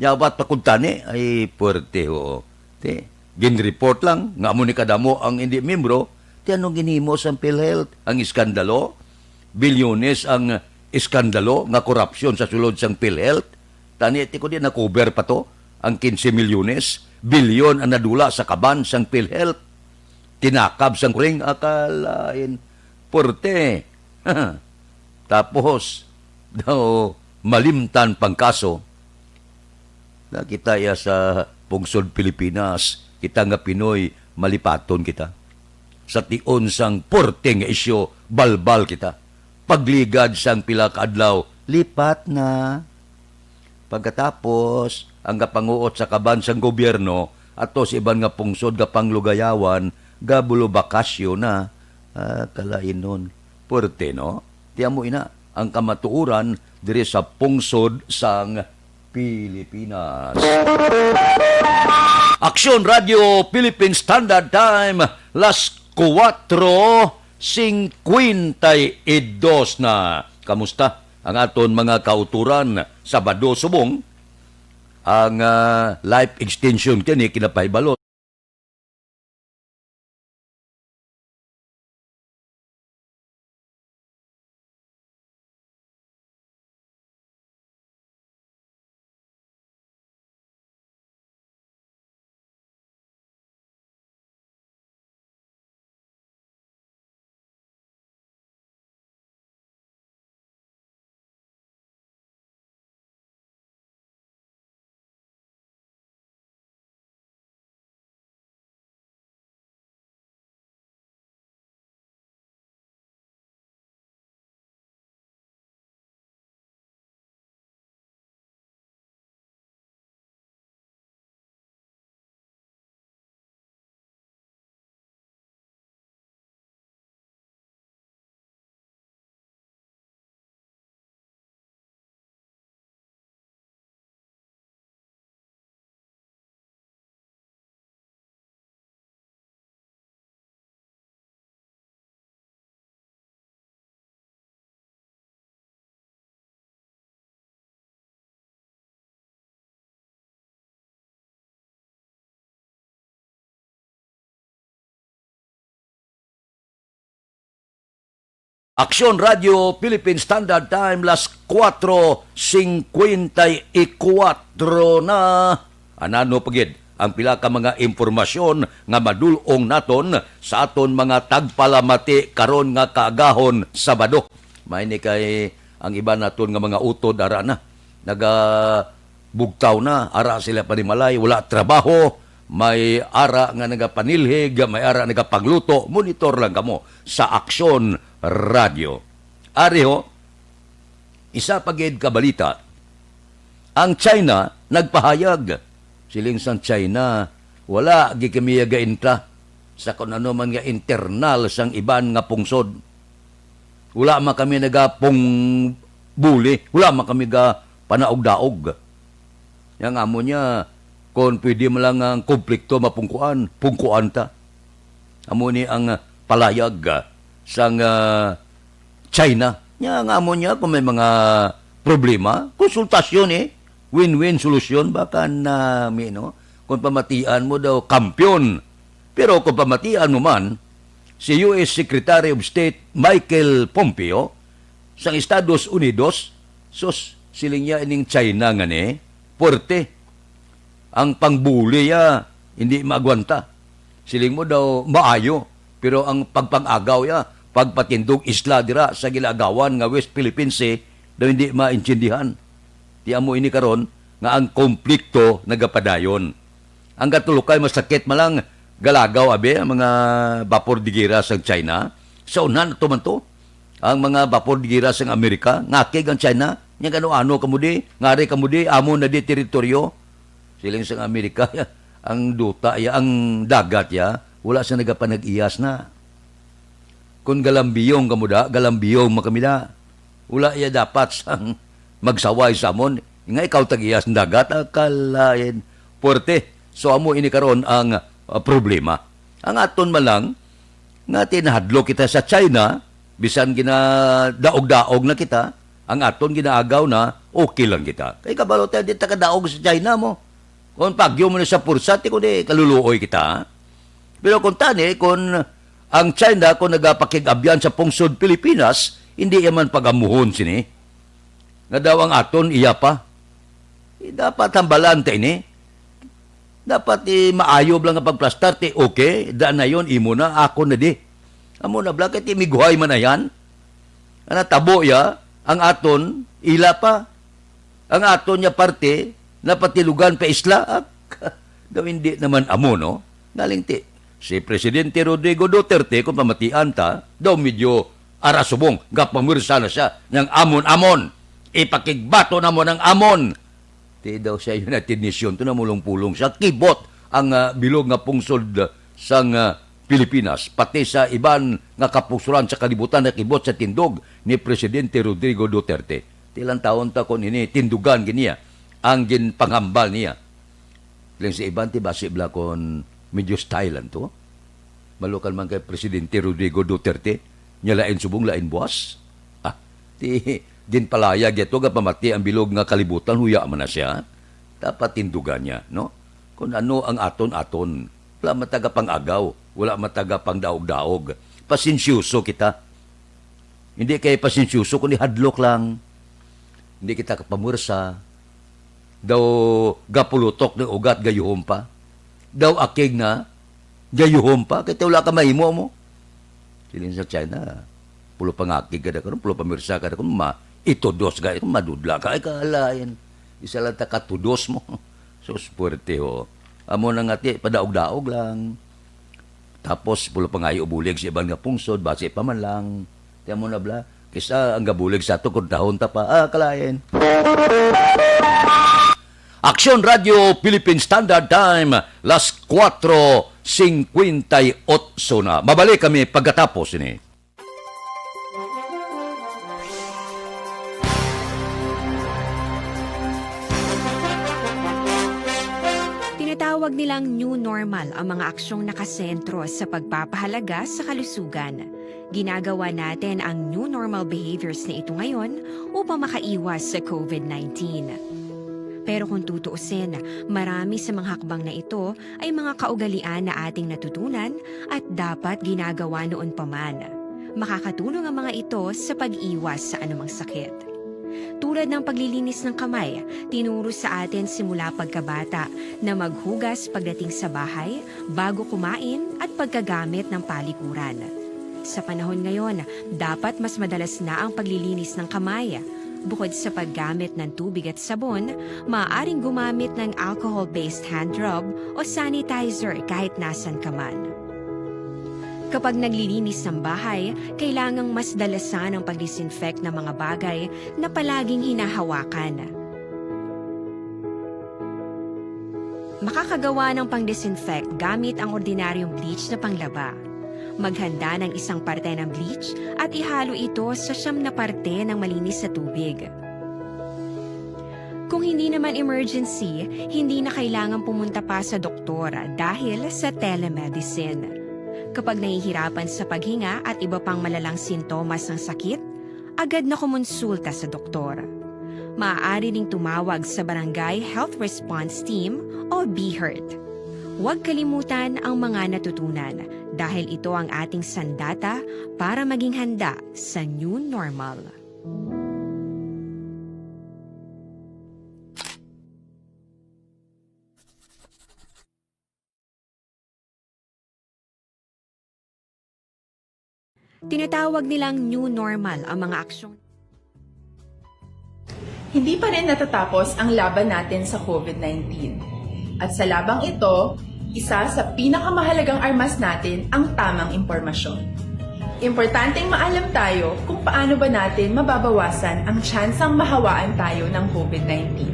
Yabat pa kung tani, ay puwerte, oo. Ti, ginreport lang nga amo ni kadamo ang hindi miyembro. Ti, anong ginhimo sang PhilHealth? Ang iskandalo, bilyones ang iskandalo nga korupsyon sa sulod sang PhilHealth. Tani, ti, ko di na-cover pa to ang quince milyones, bilyon ang nadula sa kaban sang PhilHealth. Tinakab sang ring akalain. Puwerte. Tapos, daw malimtan pang kaso. Na kita iya sa pungsod Pilipinas, kita nga Pinoy, malipaton kita. Sa tion sang puwerte nga isyu, balbal kita. Pagligad sang pila ka adlaw, lipat na. Pagkatapos, ang gapanguot sa kaban sang gobyerno ato sa iban nga pungsod nga panglugayawan, gabulubakasyo na. Ah, kalainon. Puwerte, no? Ti amo ina ang kamatuoran diri sa pungsod sang Pilipinas. Aksyon Radio Philippine Standard Time, las kuwatro singkwenta y dos na. Kamusta ang aton mga kautoran? Sabado subong ang, ah, life extension kini kinapahibalo. Aksyon Radio Philippine Standard Time, las kuwatro singkwenta y kuwatro na. Anano pa gid ang pila ka mga impormasyon nga madul-ong naton sa aton mga tagpalamati karon nga kaagahon, Sabado. May ni kay ang iban naton nga mga utod ara na. Naga bugtaw na, ara sila panimalay, wala trabaho, may ara nga nagapanilhig, may ara nagapagluto, monitor lang kamo sa Aksyon Radio. Ari ho, isa pa gid ka balita, ang China nagpahayag, siling sang China, wala gid kami gainta sa kun ano man nga internal sang iban nga pungsod. Wala man kami nagapangbuli, wala man kami ga panaog-daog. Yang amo niya, kung pwede man lang ang konflikto mapungkuan, pungkuan ta. Amo ni ang, ah, palayag, ah, sang, ah, China. Nya nga amo niya, kung may mga problema, konsultasyon eh. Win-win solusyon, baka na, mi-, no? Kung pamatian mo daw, kampiyon. Pero kung pamatian mo man, si U S Secretary of State Michael Pompeo sang Estados Unidos, sus, siling niya ining China nga ni, puwerte. Ang pangbuli ya, hindi maagwanta. Siling mo daw, maayo. Pero ang pagpang-agaw ya, pagpatindog isla dira sa ginaagawan nga West Philippine Sea, daw hindi maintindihan. Ti amo ini karon nga ang konflikto nagapadayon. Ang katulukay masakit man lang galagaw, abi, ang mga bapor de gera sa China. Sa unhan ato man to, ang mga bapor de gera sa Amerika, ngakig ang China. Nya ano-ano kamo di, ngari kamo di, amo na di teritoryo. Siling sang Amerika, ang duta ya, ang dagat ya, wala sa nagapanag-iyas na. Kung galambiyong kamo da, galambiyong man kami da. Wala ya dapat sang magsaway sa amon. Nga ikaw tag-iyas ng dagat, ah, kalain. Puwerte. So, amo ini karon ang, ah, problema. Ang aton man lang, nga tinahadlok kita sa China, bisan ginadaog-daog na kita, ang aton ginaagaw na, okay lang kita. Kay kabalo tayo, di ta kadaog sa China mo. Kung pagyo mo na sa pursa, ti kundi kaluluoy kita. Pero kung tani, kung ang China, kung nagapakig-abyan sa pungsod Pilipinas, hindi ya man pag-amuhon sini. Nga daw ang aton, iya pa. Eh, dapat hambalan ta ini. Dapat, eh, maayo lang nga pagplastar, ti, okay, da na yon, imo na, ako na di. Amo na bala, kay ti miguhay man na yan. Ang natabo ya, ang aton, ila pa. Ang aton nga parte, napatilugan pa isla. Ah, daw hindi naman amo, no? Naling ti, si Presidente Rodrigo Duterte, kung pamatian ta, daw medyo arasubong, gapamwersa na siya, nang amon-amon. Ipakigbato namon ang amon. Ti daw sa United Nation, to namulong-pulong sa kibot ang, ah, bilog nga pungsod sang, ah, Pilipinas, pati sa iban nga kapungsoran sa kalibutan na kibot sa tindog ni Presidente Rodrigo Duterte. Ti lantawon ta kon ini tindugan gid niya ang ginpanghambal niya. Lang sa iban, ti basi bala kon medyo style lang to. Malukan man kay Presidente Rodrigo Duterte, nya lain subong, lain buas. Ah, ti ginpalayag yato nga pamati ang bilog nga kalibutan, huya man na siya. Dapat tindugan niya, no? Kung ano ang aton-aton, wala man taga pang-agaw, wala man taga pang-daog-daog. Pasensyoso kita. Hindi kay pasensyoso, kundi hadlok lang. Hindi kita kapamwersa. Daw gapulutok ng ugat, gayuhom pa. Daw akig na, gayuhom pa. Kay wala ka mahimo mo. Siling sa China, pulo pangakig ka na karon, pulo pamirsa ka na karon, ma, itudos ka, kung madudla ka, ay, kalain. Isa lang ta katudos mo. Sus, puwerte, ho. Amo na nga, ti, padaog-daog lang. Tapos, pulo pa nga bulig sa iban nga pungsod, basi pa man lang. Ti amo na bala, kisa ang gabulig sa ato, kung dahon ta pa, ah, kalain. Aksyon Radio Philippine Standard Time, las kuwatro singkwenta y otso na. Mabalik kami pagkatapos ini. Tinatawag nilang new normal ang mga aksyong nakasentro sa pagpapahalaga sa kalusugan. Ginagawa natin ang new normal behaviors na ito ngayon upang makaiwas sa covid nineteen. Pero kung tutuusin, marami sa mga hakbang na ito ay mga kaugalian na ating natutunan at dapat ginagawa noon pa man. Makakatulong ang mga ito sa pag-iwas sa anumang sakit. Tulad ng paglilinis ng kamay, tinuro sa atin simula pagkabata na maghugas pagdating sa bahay, bago kumain at pagkagamit ng palikuran. Sa panahon ngayon, dapat mas madalas na ang paglilinis ng kamay. Bukod sa paggamit ng tubig at sabon, maaaring gumamit ng alcohol-based hand rub o sanitizer kahit nasan ka man. Kapag naglilinis ng bahay, kailangang mas dalasan ang pag-disinfect ng mga bagay na palaging hinahawakan. Makakagawa ng pang-disinfect gamit ang ordinaryong bleach na panglaba. Maghanda ng isang parte ng bleach at ihalo ito sa siyam na parte ng malinis na tubig. Kung hindi naman emergency, hindi na kailangan pumunta pa sa doktor dahil sa telemedicine. Kapag nahihirapan sa paghinga at iba pang malalang sintomas ng sakit, agad na kumonsulta sa doktor. Maaari ding tumawag sa Barangay Health Response Team o BHERT. Huwag kalimutan ang mga natutunan dahil ito ang ating sandata para maging handa sa new normal. Tinatawag nilang new normal ang mga aksyon. Hindi pa rin natatapos ang laban natin sa COVID nineteen. At sa labang ito, isa sa pinakamahalagang armas natin ang tamang impormasyon. Importanteng maalam tayo kung paano ba natin mababawasan ang tsansang mahawaan tayo ng COVID nineteen.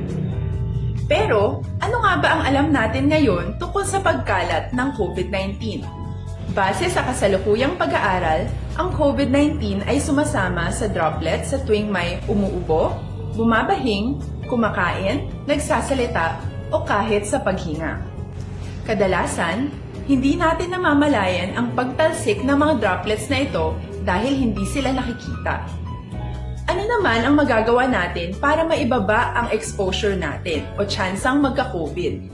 Pero, ano nga ba ang alam natin ngayon tungkol sa pagkalat ng COVID nineteen? Base sa kasalukuyang pag-aaral, ang COVID nineteen ay sumasama sa droplet sa tuwing may umuubo, bumabahing, kumakain, nagsasalita, o kahit sa paghinga. Kadalasan, hindi natin namamalayan ang pagtalsik ng mga droplets na ito dahil hindi sila nakikita. Ano naman ang magagawa natin para maibaba ang exposure natin o tsansang magka-COVID?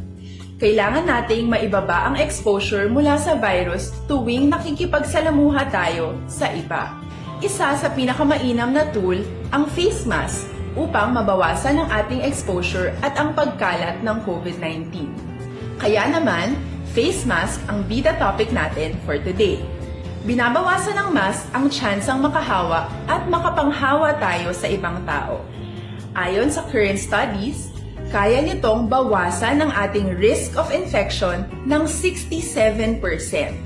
Kailangan nating maibaba ang exposure mula sa virus tuwing nakikipagsalamuha tayo sa iba. Isa sa pinakamainam na tool ang face mask upang mabawasan ang ating exposure at ang pagkalat ng COVID nineteen. Kaya naman, face mask ang bida topic natin for today. Binabawasan ng mask ang tsansang makahawa at makapanghawa tayo sa ibang tao. Ayon sa current studies, kaya nitong bawasan ang ating risk of infection ng sixty-seven percent.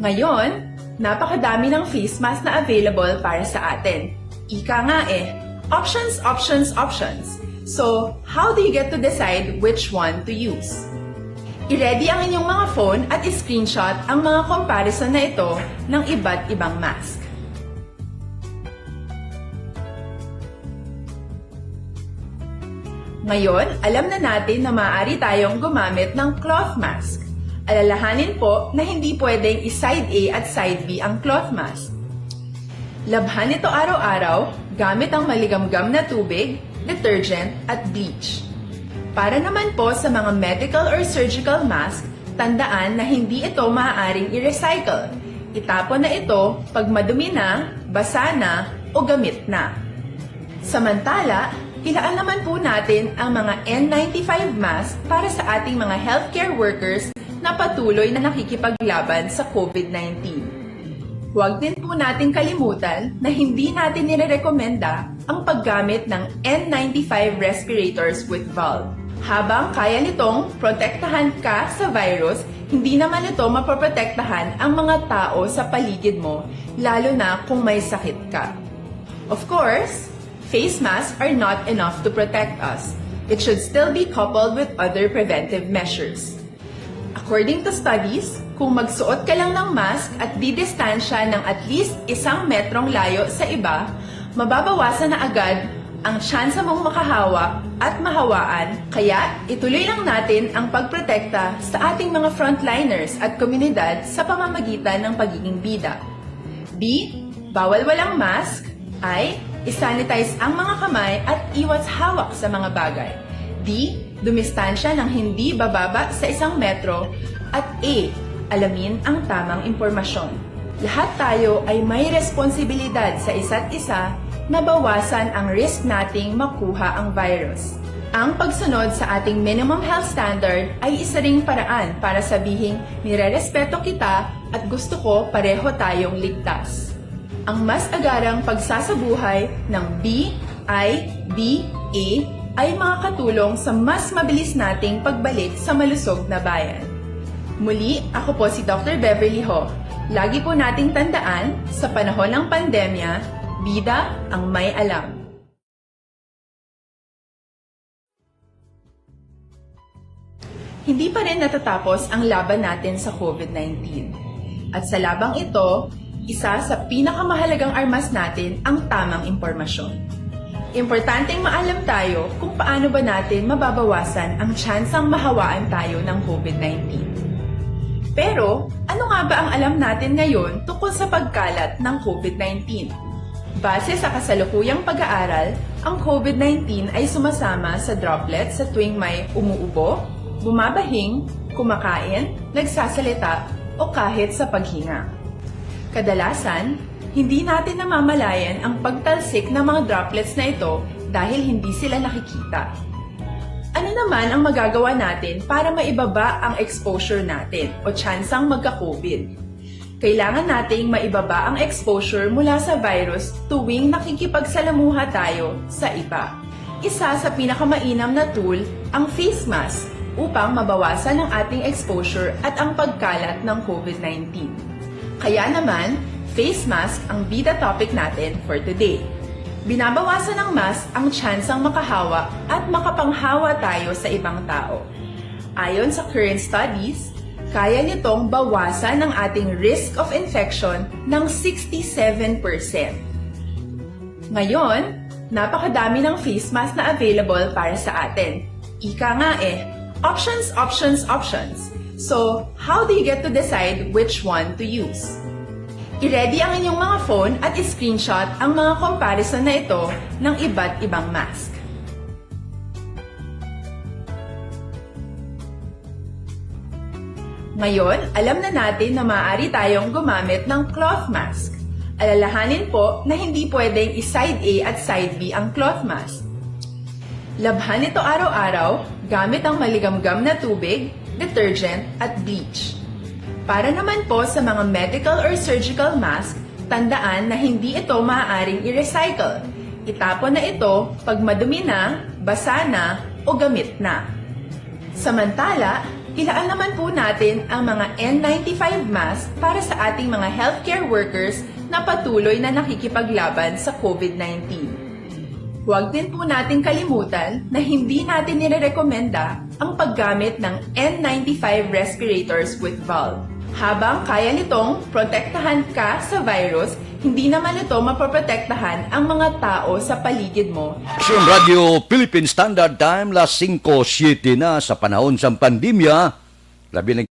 Ngayon, napakadami ng face mask na available para sa atin. Ika nga eh, options, options, options. So, how do you get to decide which one to use? I-ready ang inyong mga phone at i-screenshot ang mga comparison na ito ng iba't ibang mask. Ngayon, alam na natin na maaari tayong gumamit ng cloth mask. Alalahanin po na hindi pwedeng i-side A at side B ang cloth mask. Labhan ito araw-araw gamit ang maligamgam na tubig, detergent, at bleach. Para naman po sa mga medical or surgical mask, tandaan na hindi ito maaaring i-recycle. Itapon na ito pag madumi na, basa na, o gamit na. Samantala, ilaan naman po natin ang mga N ninety-five mask para sa ating mga healthcare workers na patuloy na nakikipaglaban sa COVID nineteen. Huwag din po nating kalimutan na hindi natin nirerekomenda ang paggamit ng N ninety-five respirators with valve. Habang kaya nitong protektahan ka sa virus, hindi naman ito mapoprotektahan ang mga tao sa paligid mo, lalo na kung may sakit ka. Of course, face masks are not enough to protect us. It should still be coupled with other preventive measures. According to studies, kung magsuot ka lang ng mask at didistansya ng at least isang metrong layo sa iba, mababawasan na agad ang tsansa mong makahawa at mahawaan, kaya ituloy lang natin ang pagprotekta sa ating mga frontliners at komunidad sa pamamagitan ng pagiging bida. B, bawal walang mask. I, i-sanitize ang mga kamay at iwas hawak sa mga bagay. D, dumistansya ng hindi bababa sa isang metro. At E, alamin ang tamang impormasyon. Lahat tayo ay may responsibilidad sa isa't isa na bawasan ang risk nating makuha ang virus. Ang pagsunod sa ating minimum health standard ay isa ring paraan para sabihing nirerespeto kita at gusto ko pareho tayong ligtas. Ang mas agarang pagsasabuhay ng B I D A ay makakatulong sa mas mabilis nating pagbalik sa malusog na bayan. Muli, ako po si Doctor Beverly Ho. Lagi po nating tandaan, sa panahon ng pandemya, bida ang may alam. Hindi pa rin natatapos ang laban natin sa COVID nineteen. At sa labang ito, isa sa pinakamahalagang armas natin ang tamang impormasyon. Importanteng maalam tayo kung paano ba natin mababawasan ang tsansang mahawaan tayo ng COVID nineteen. Pero, ano nga ba ang alam natin ngayon tungkol sa pagkalat ng COVID nineteen? Base sa kasalukuyang pag-aaral, ang COVID nineteen ay sumasama sa droplet sa tuwing may umuubo, bumabahing, kumakain, nagsasalita, o kahit sa paghinga. Kadalasan, hindi natin namamalayan ang pagtalsik ng mga droplets na ito dahil hindi sila nakikita. Ano naman ang magagawa natin para maibaba ang exposure natin o tsansang magka-COVID? Kailangan nating maibaba ang exposure mula sa virus tuwing nakikipagsalamuha tayo sa iba. Isa sa pinakamainam na tool ang face mask upang mabawasan ang ating exposure at ang pagkalat ng covid nineteen. Kaya naman, face mask ang bida topic natin for today. Binabawasan ng mask ang tsansang makahawa at makapanghawa tayo sa ibang tao. Ayon sa current studies, kaya nitong bawasan ang ating risk of infection ng sixty-seven percent. Ngayon, napakadami ng face mask na available para sa atin. Ika nga eh, options, options, options. So, how do you get to decide which one to use? I-ready ang inyong mga phone at i-screenshot ang mga comparison na ito ng iba't ibang mask. Ngayon, alam na natin na maaari tayong gumamit ng cloth mask. Alalahanin po na hindi pwedeng i-side A at side B ang cloth mask. Labhan ito araw-araw gamit ang maligamgam na tubig, detergent, at bleach. Para naman po sa mga medical or surgical mask, tandaan na hindi ito maaaring i-recycle. Itapon na ito pag madumi na, basa na, o gamit na. Samantala, ilaan naman po natin ang mga N ninety-five mask para sa ating mga healthcare workers na patuloy na nakikipaglaban sa covid nineteen. Huwag din po nating kalimutan na hindi natin nirerekomenda ang paggamit ng N ninety-five respirators with valve. Habang kaya nitong protektahan ka sa virus, hindi naman ito mapoprotektahan ang mga tao sa paligid mo. Aksyon Radio Philippine Standard Time, las singko siete na. Sa panahon sang pandemya, labi na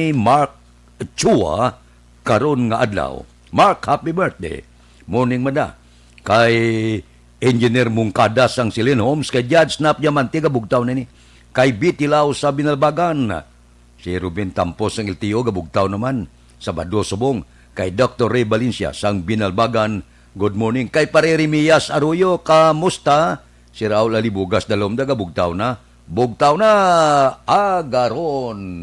ni Mark Chua karon nga adlaw. Mark, happy birthday. Morning, mada. Kay Engineer Mungkada sang Silin Homes, kay Judge Nap Diamante, kabugtaw na ni. Kay Betty Lau sa Binalbagan. Si Ruben Tampos sang L T O, kabugtaw naman. Sabado subong. Kay Doctor Ray Valencia sang Binalbagan, good morning. Kay Pare Remias Arroyo, kamusta? Si Raul Alibugas Dalom, kabugtaw na. Bugtaw na, agaron.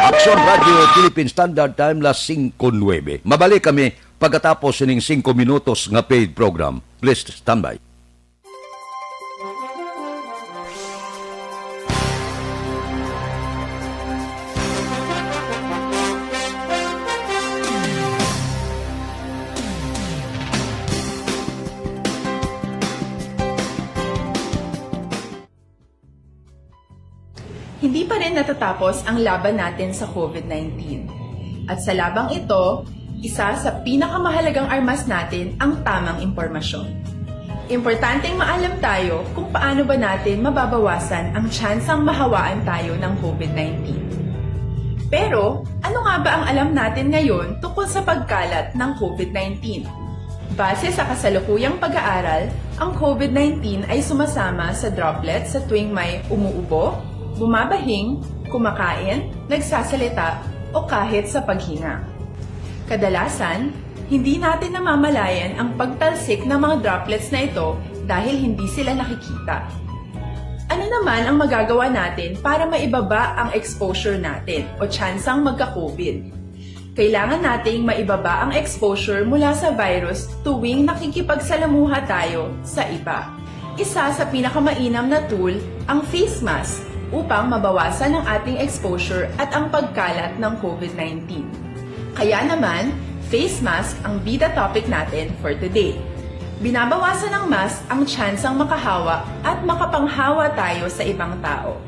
Aksyon Radio Philippine Standard Time, las singko nuebe. Mabalik kami pagkatapos sining singko minutos nga paid program. Please stand by. Hindi pa rin natatapos ang laban natin sa covid nineteen. At sa labang ito, isa sa pinakamahalagang armas natin ang tamang impormasyon. Importanteng maalam tayo kung paano ba natin mababawasan ang tsansang mahawaan tayo ng covid nineteen. Pero, ano nga ba ang alam natin ngayon tungkol sa pagkalat ng covid nineteen? Base sa kasalukuyang pag-aaral, ang covid nineteen ay sumasama sa droplets sa tuwing may umuubo, bumabahing, kumakain, nagsasalita, o kahit sa paghinga. Kadalasan, hindi natin namamalayan ang pagtalsik ng mga droplets na ito dahil hindi sila nakikita. Ano man ang magagawa natin para maibaba ang exposure natin o tsansang magka-COVID? Kailangan nating maibaba ang exposure mula sa virus tuwing nakikipagsalamuha tayo sa iba. Isa sa pinakamainam na tool ang face mask upang mabawasan ang ating exposure at ang pagkalat ng COVID nineteen. Kaya naman, face mask ang bida topic natin for today. Binabawasan ng mask ang tsansang makahawa at makapanghawa tayo sa ibang tao.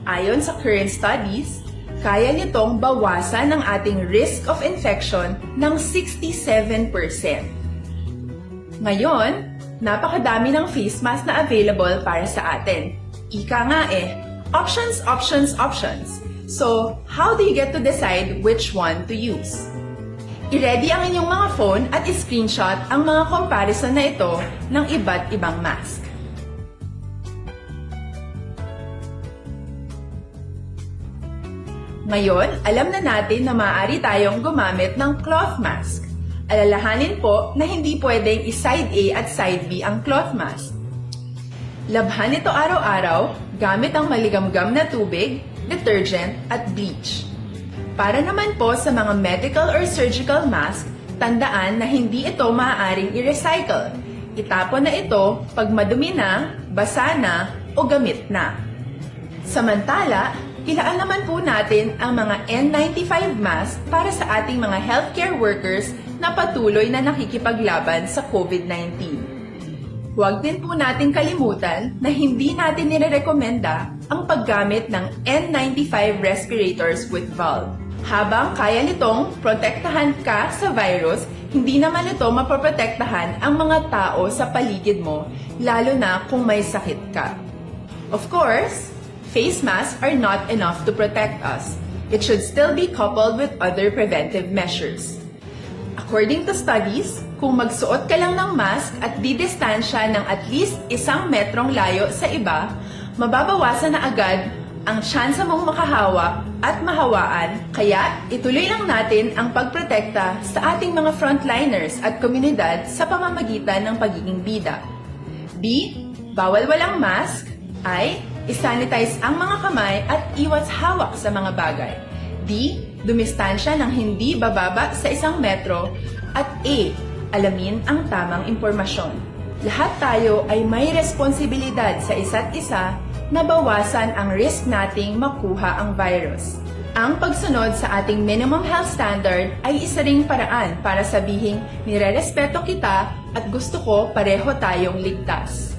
Ayon sa current studies, kaya nitong bawasan ang ating risk of infection ng sixty-seven percent. Ngayon, napakadami ng face mask na available para sa atin. Ika nga eh, options, options, options. So, how do you get to decide which one to use? I-ready ang inyong mga phone at i-screenshot ang mga comparison na ito ng iba't ibang mask. Ngayon, alam na natin na maaari tayong gumamit ng cloth mask. Alalahanin po na hindi pwedeng i-side A at side B ang cloth mask. Labhan ito araw-araw gamit ang maligamgam na tubig, detergent, at bleach. Para naman po sa mga medical or surgical mask, tandaan na hindi ito maaaring i-recycle. Itapon na ito pag madumi na, basa na, o gamit na. Samantala, ilaan naman po natin ang mga N ninety-five mask para sa ating mga healthcare workers na patuloy na nakikipaglaban sa COVID nineteen. Huwag din po nating kalimutan na hindi natin nirerekomenda ang paggamit ng N ninety-five respirators with valve. Habang kaya nitong protektahan ka sa virus, hindi naman ito mapoprotektahan ang mga tao sa paligid mo, lalo na kung may sakit ka. Of course, face masks are not enough to protect us. It should still be coupled with other preventive measures. According to studies, kung magsuot ka lang ng mask at didistansya ng at least isang metrong layo sa iba, mababawasan na agad ang tsansa mong makahawa at mahawaan. Kaya, ituloy lang natin ang pagprotekta sa ating mga frontliners at komunidad sa pamamagitan ng pagiging bida. B, bawal walang mask. I, i-sanitize ang mga kamay at iwas hawak sa mga bagay. D, dumistansya ng hindi bababa sa isang metro. At E, alamin ang tamang impormasyon. Lahat tayo ay may responsibilidad sa isa't isa na bawasan ang risk nating makuha ang virus. Ang pagsunod sa ating minimum health standard ay isa ring paraan para sabihing nirerespeto kita at gusto ko pareho tayong ligtas.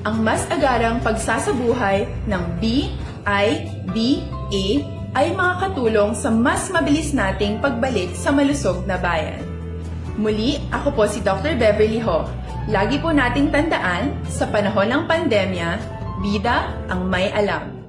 Ang mas agarang pagsasabuhay ng B I D A ay makakatulong sa mas mabilis nating pagbalik sa malusog na bayan. Muli, ako po si Doctor Beverly Ho. Lagi po nating tandaan, sa panahon ng pandemya, bida ang may alam.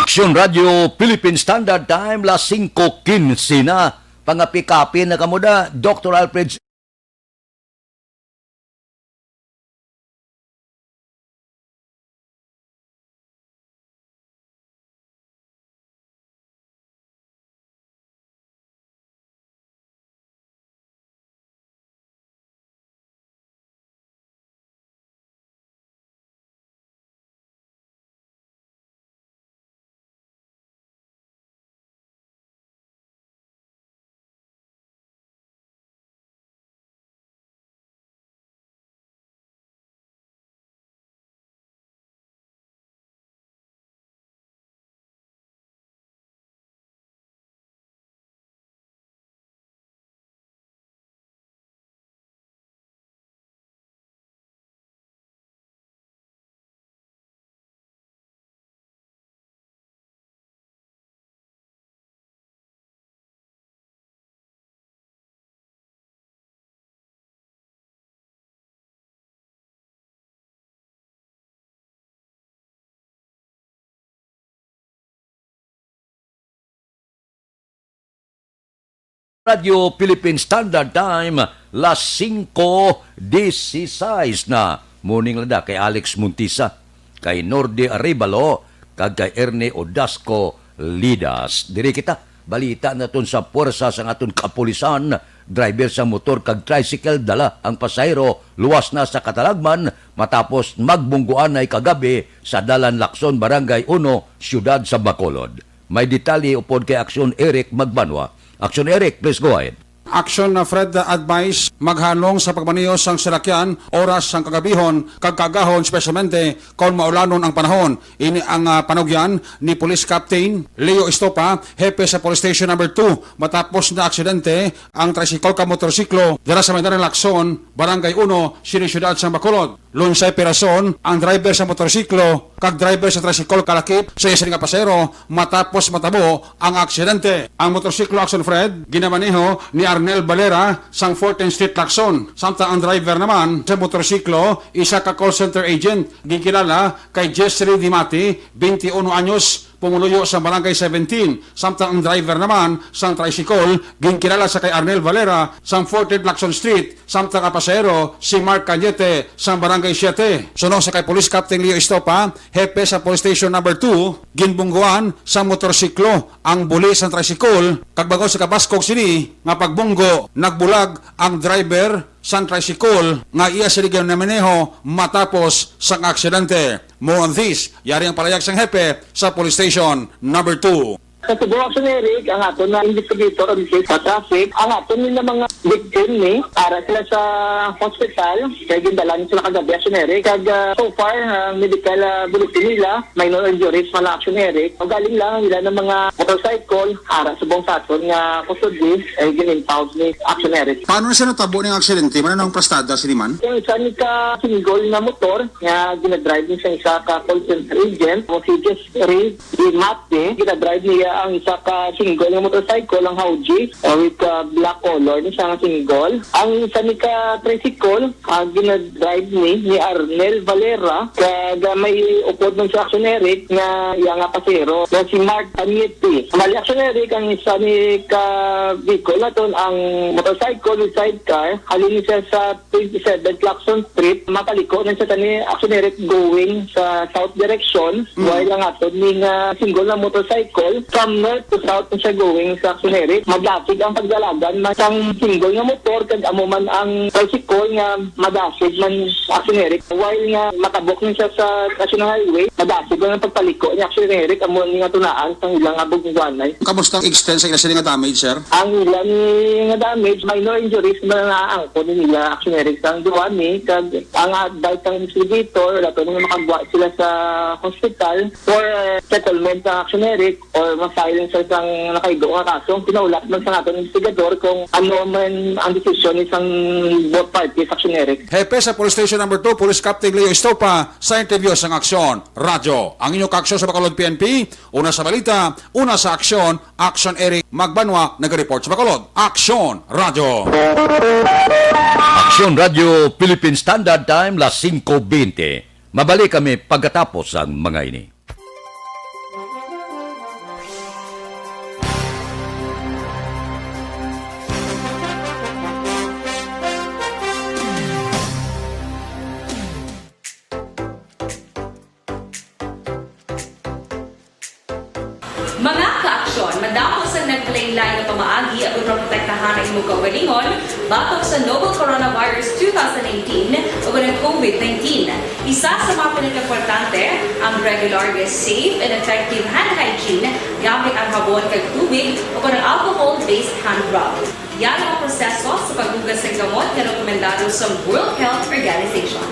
Aksyon Radio Philippine Standard Time, las singko quince na. Pangapikapi na kamo da, Doctor Alfred. Radyo Philippine Standard Time, las singko dieciséis na. Morning lang da kay Alex Montisa, kay Nordy Arevalo, kag kay Ernie Odasco Lidas. Diri kita, balita naton sa puwersa sang aton kapulisan. Driver sa motor kag tricycle dala ang pasahero luwas na sa katalagman matapos magbungguanay kagabi sa Dalan Lacson, Barangay Uno, Siyudad sa Bacolod. May detalye upod kay Aksyon Eric Magbanwa. Aksyon Eric, please go ahead. Aksyon na Fred, advice, maghalong sa pagmaneho sang salakyan oras sang kagabihon kag kaagahon, espesyalmente kon maulanon ang panahon. Ini ang, ah, panugyan ni Police Captain Leo Estopa, hepe sa Police Station Number Two, matapos na aksidente ang tricycle ka motorsiklo dira sa may Dalan Lacson, Barangay Uno, sini siyudad sang Bacolod. Lunsay pirason ang driver sa motorsiklo kag driver sa tricycle kalakip sa isa nga pasahero matapos matabo ang aksidente. Ang motorsiklo, Aksyon Fred, ginamaneho ni Arnel Valera sang fourteenth Street Lacson, samtang ang driver naman sa motorsiklo isa ka call center agent, ginkilala kay Jessry Dimati, twenty-one anyos, pumuluyo sa Barangay Seventeen, samtang ang driver naman sang tricycle ginkilala sa kay Arnel Valera sang fourteenth Lacson Street, samtang ang pasahero si Mark Cañete sang Barangay Siete. Suno sa kay Police Captain Leo Estopa, hepe sa Police Station Number Two, ginbungguan sa motorsiklo ang buli sang tricycle, kag bangod sa kabaskog sini nga pagbunggo, nagbulag ang driver sang tricycle nga iya sini ginamaneho matapos sang aksidente. More on this, yari ang palayag sang hepe sa Police Station Number Two. Sa Cebu, Aksyon Eric, ang aton na investigator on case sa traffic, ang aton ni na mga victim ni, para sila sa hospital, kay gindalan sila kagabi, Aksyon Eric. Kag, ah, so far, ang medical, ah, bulletin nila, minor injuries man lang, Aksyon Eric. Ang galing lang ang ila ng mga motorcycle, ara sa buong saton nga custody, ay gin-impound ni, Aksyon Eric. Paano na siya natabo ning aksidente? Ano nang plastada sini man? Ang isa ni ka single na motor nga ginadrive ni sa isa ka call center agent, mo si Jessry Dimati, ginadrive niya ang isa ka single nga motorcycle, ang Hauji, uh, with, uh, black color ni siya nga single. Ang isa ni ka tricycle, ah, ginadrive ni, ni Arnel Valera, kag may upod man sa Aksyon Eric nga iya nga pasero, nga si Mark Aniete. Bali, Aksyon Eric, ang isa ni ka vehicle naton, ang motorcycle with sidecar, halin siya sa twenty-seven Claxon Street, mapaliko na siya tani, Aksyon Eric, going sa south direction, Mm. while ang aton ni nga single na motorcycle, from north to south na siya going sa Aksyon Eric. Madasig ang pagdalagan man sang single nga motor, kag amo man ang tricycle nga madasig man, Aksyon Eric. While nga matabok na siya sa National Highway, madasig man ang pagpaliko ni Aksyon Eric, amo ni nga tunaan sang ilang abog ni Guanay. Kamusta ang extent sa ila sini nga damage, sir? Ang ila ni nga damage, minor injuries man ang naaangkon nila, Aksyon Eric, sang duwa ni, kag ang advice sang investigator, dapat nga makagwa sila sa hospital for, uh, settlement sa Aksyon Eric or ma-file sa isang nakaigo nga kaso. Kinaulat man sa aton investigador kung ano man ang desisyon ni sang both parties, Aksyon Eric. Hepe sa Police Station Number Two, Police Captain Leo Estopa, sa interview sang Aksyon Radyo. Ang inyo kaaksyon sa Bacolod P N P, una sa balita, una sa aksyon, Aksyon Eric Magbanwa, nag-report sa Bacolod. Aksyon Radyo. Aksyon Radyo Philippine Standard Time, las singko bente. Mabalik kami pagkatapos sang mga ini. Mga kaaksyon, madamo sang naglain-lain nga pamaagi aron maprotektahan ang imong kaugalingon batok sa novel coronavirus two thousand eighteen o ang COVID nineteen. Isa sa mga pinakaimportante, ang regular nga safe and effective hand hygiene gamit ang habon kag tubig o ang alcohol-based hand rub. Yari ang proseso sa paghugas sa gamot nga rekomendado sa World Health Organization.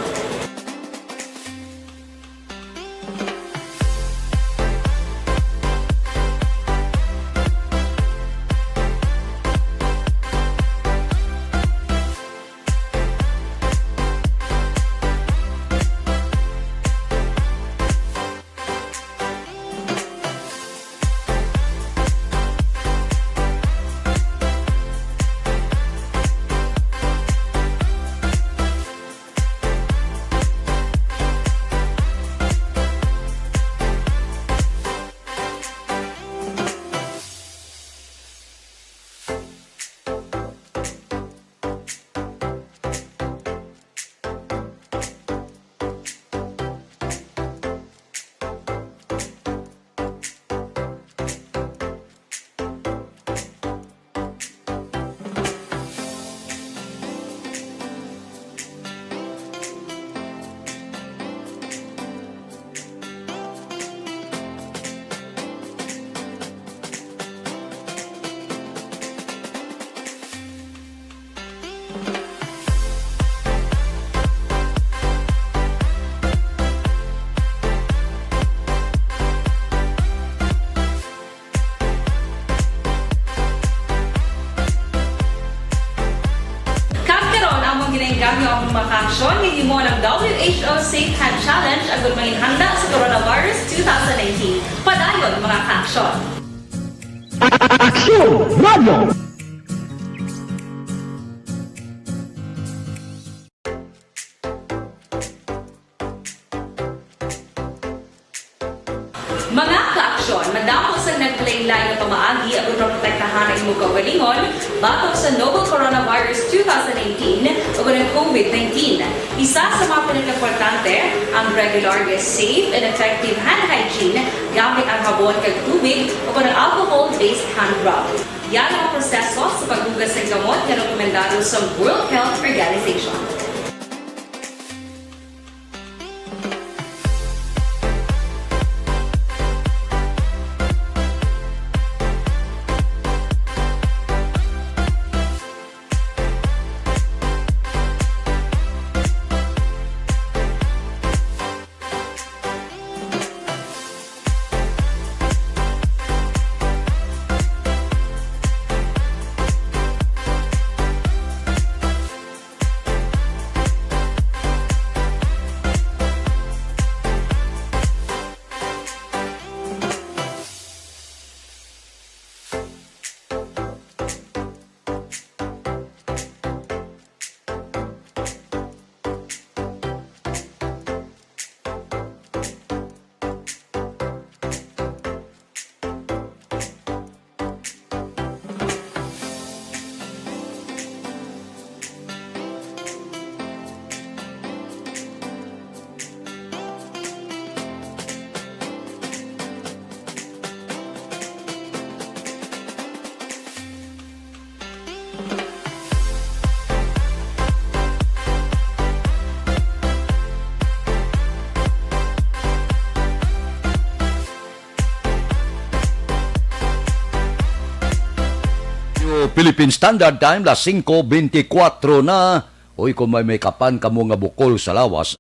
Radyo. Mga kaaksyon, madamo sang naglain-lain nga pamaagi aron maprotektahan ang imo kaugalingon batok sa novel coronavirus two thousand nineteen ug ang covid nineteen. Isa sa mga pinakaimportante, ang regular nga safe and effective hand hygiene gamit ang habon kag tubig o ang alcohol-based hand rub. Yara ang proseso sa paghugas sang gamot nga rekomendado sa World Health Organization. Philippine Standard Time, las singko bentikwatro na. Uy, kung may, may kapan kamo nga bukol sa lawas,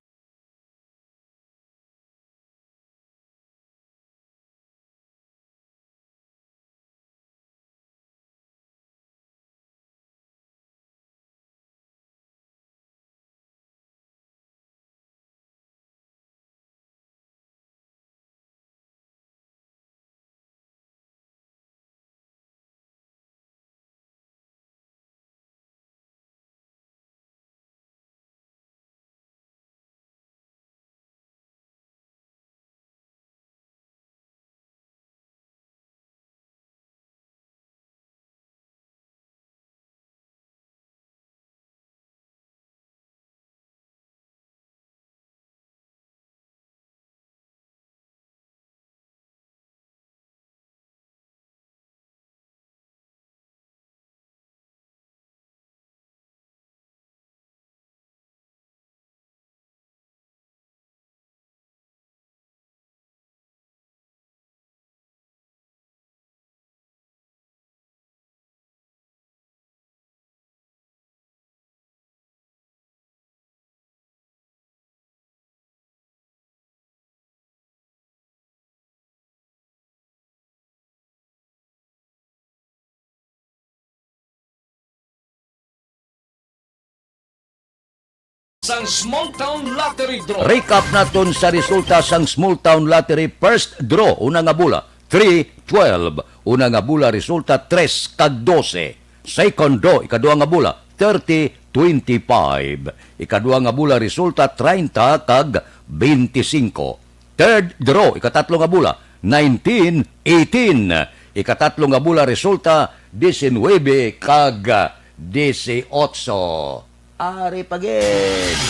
sang Small Town Lottery Draw. Recap naton sa resulta sang Small Town Lottery First Draw, una nga bola, three twelve. Una nga bola, resulta, tres kag dose. Second draw, ikaduha nga bola, thirty twenty-five. Ikaduha nga bola, resulta, treinta kag beintisinko. Third draw, ikatatlo nga bola, nineteen eighteen. Ikatatlo nga bola, resulta, diecinuebe kag dieciocho. Ari pa gid.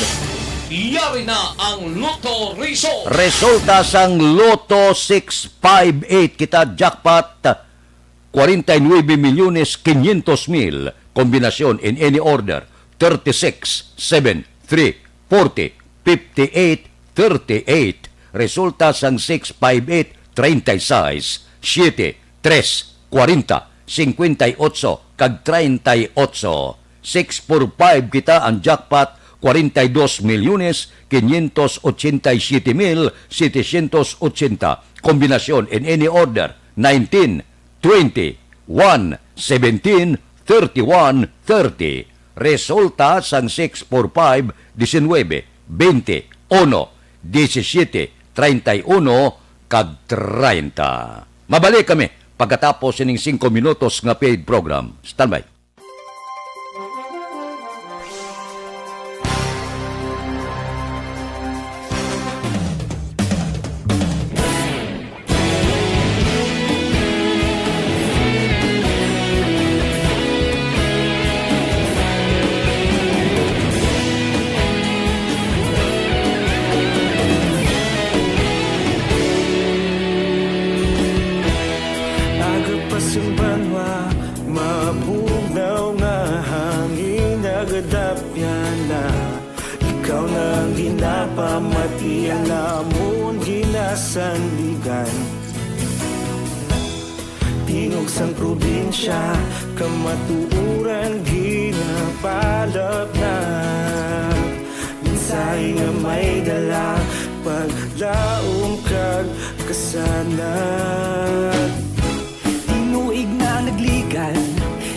Yari na ang Lotto Result. Resulta sang Lotto six five eight, kita jackpot, kwarenta y nuebe milyones quinientos mil. Kombinasyon in any order, thirty-six, seven, three, forty, fifty-eight, thirty-eight. Resulta sang six five eight, treinta y seis, siete, tres, kwarenta, cincuenta y ocho, kag treinta y ocho. Six four five kita ang jackpot, kwarenta y dos milyones quinientos ochenta y siete mil setecientos ochenta. Kombinasyon in any order, nineteen, twenty, one, seventeen, thirty-one, thirty. Resulta sang six four five, diecinuebe, veinte, uno, diecisiete, treinta y uno, kag treinta. Mabalik kami pagkatapos sining singko minutos nga paid program. Standby. Aga pa sing banwa, mabugnaw nga hangin, nagadapyan na. Ikaw na ang ginapamati, ang amon ginasandigan. Tingog sang probinsya, kamatuoran ginapalapnap. Mensahe nga may dala, paglaom kag kasanag. Tinuig na nagligan,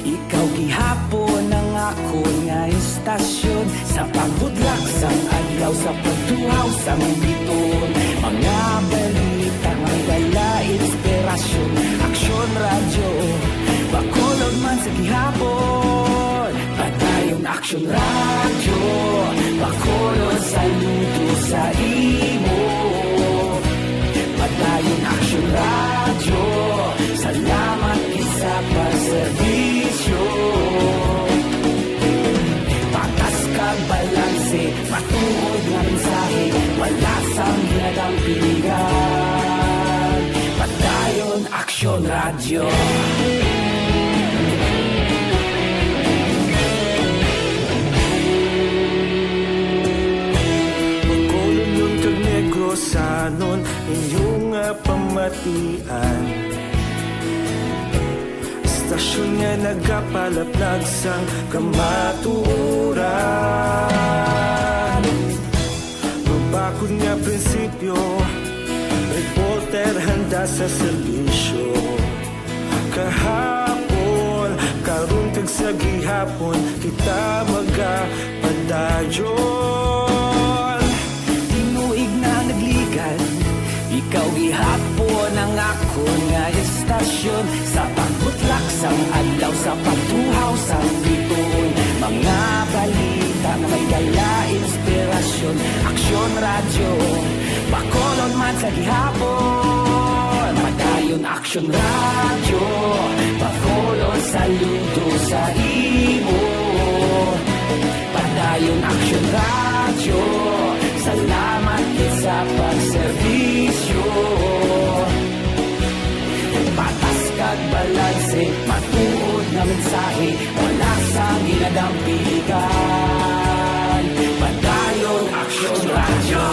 ikaw gihapon ang akon nga istasyon. Sa pagbutlak sang adlaw, sa pagtuhaw sang biton, mga balita nga may dala inspirasyon. Aksyon Radyo, Bacolod man sa gihapon. Padayon Aksyon Radyo, Bacolod, saludo sa imo. Padayon Aksyon Radyo, salamat gid sa pagserbisyo. Patas kag balanse, matuod nga mensahe, wala sang ginadampigan. Padayon Aksyon Radyo. Bacolodnon kag Negrosanon, inyo nga pamatian. Istasyon nga nagapalaplag sang kamatuoran. Mabakod nga prinsipyo, reporter handa sa serbisyo. Kahapon, karon kag sa gihapon, kita magapadayon. Tinuig na nagligan, ikaw gihapon ang akon nga istasyon. Sa pagbutlak sang adlaw, sa pagtuhaw sang bituon, mga balita nga may dala inspirasyon. Aksyon Radyo, Bacolod man sa gihapon. Padayon Aksyon Radyo, Bacolod, saludo sa imo. Padayon Aksyon Radyo, salamat gid sa pagserbisyo. Patas kag balanse, matuod nga mensahe, wala sang ginadampigan. Padayon Aksyon Radyo.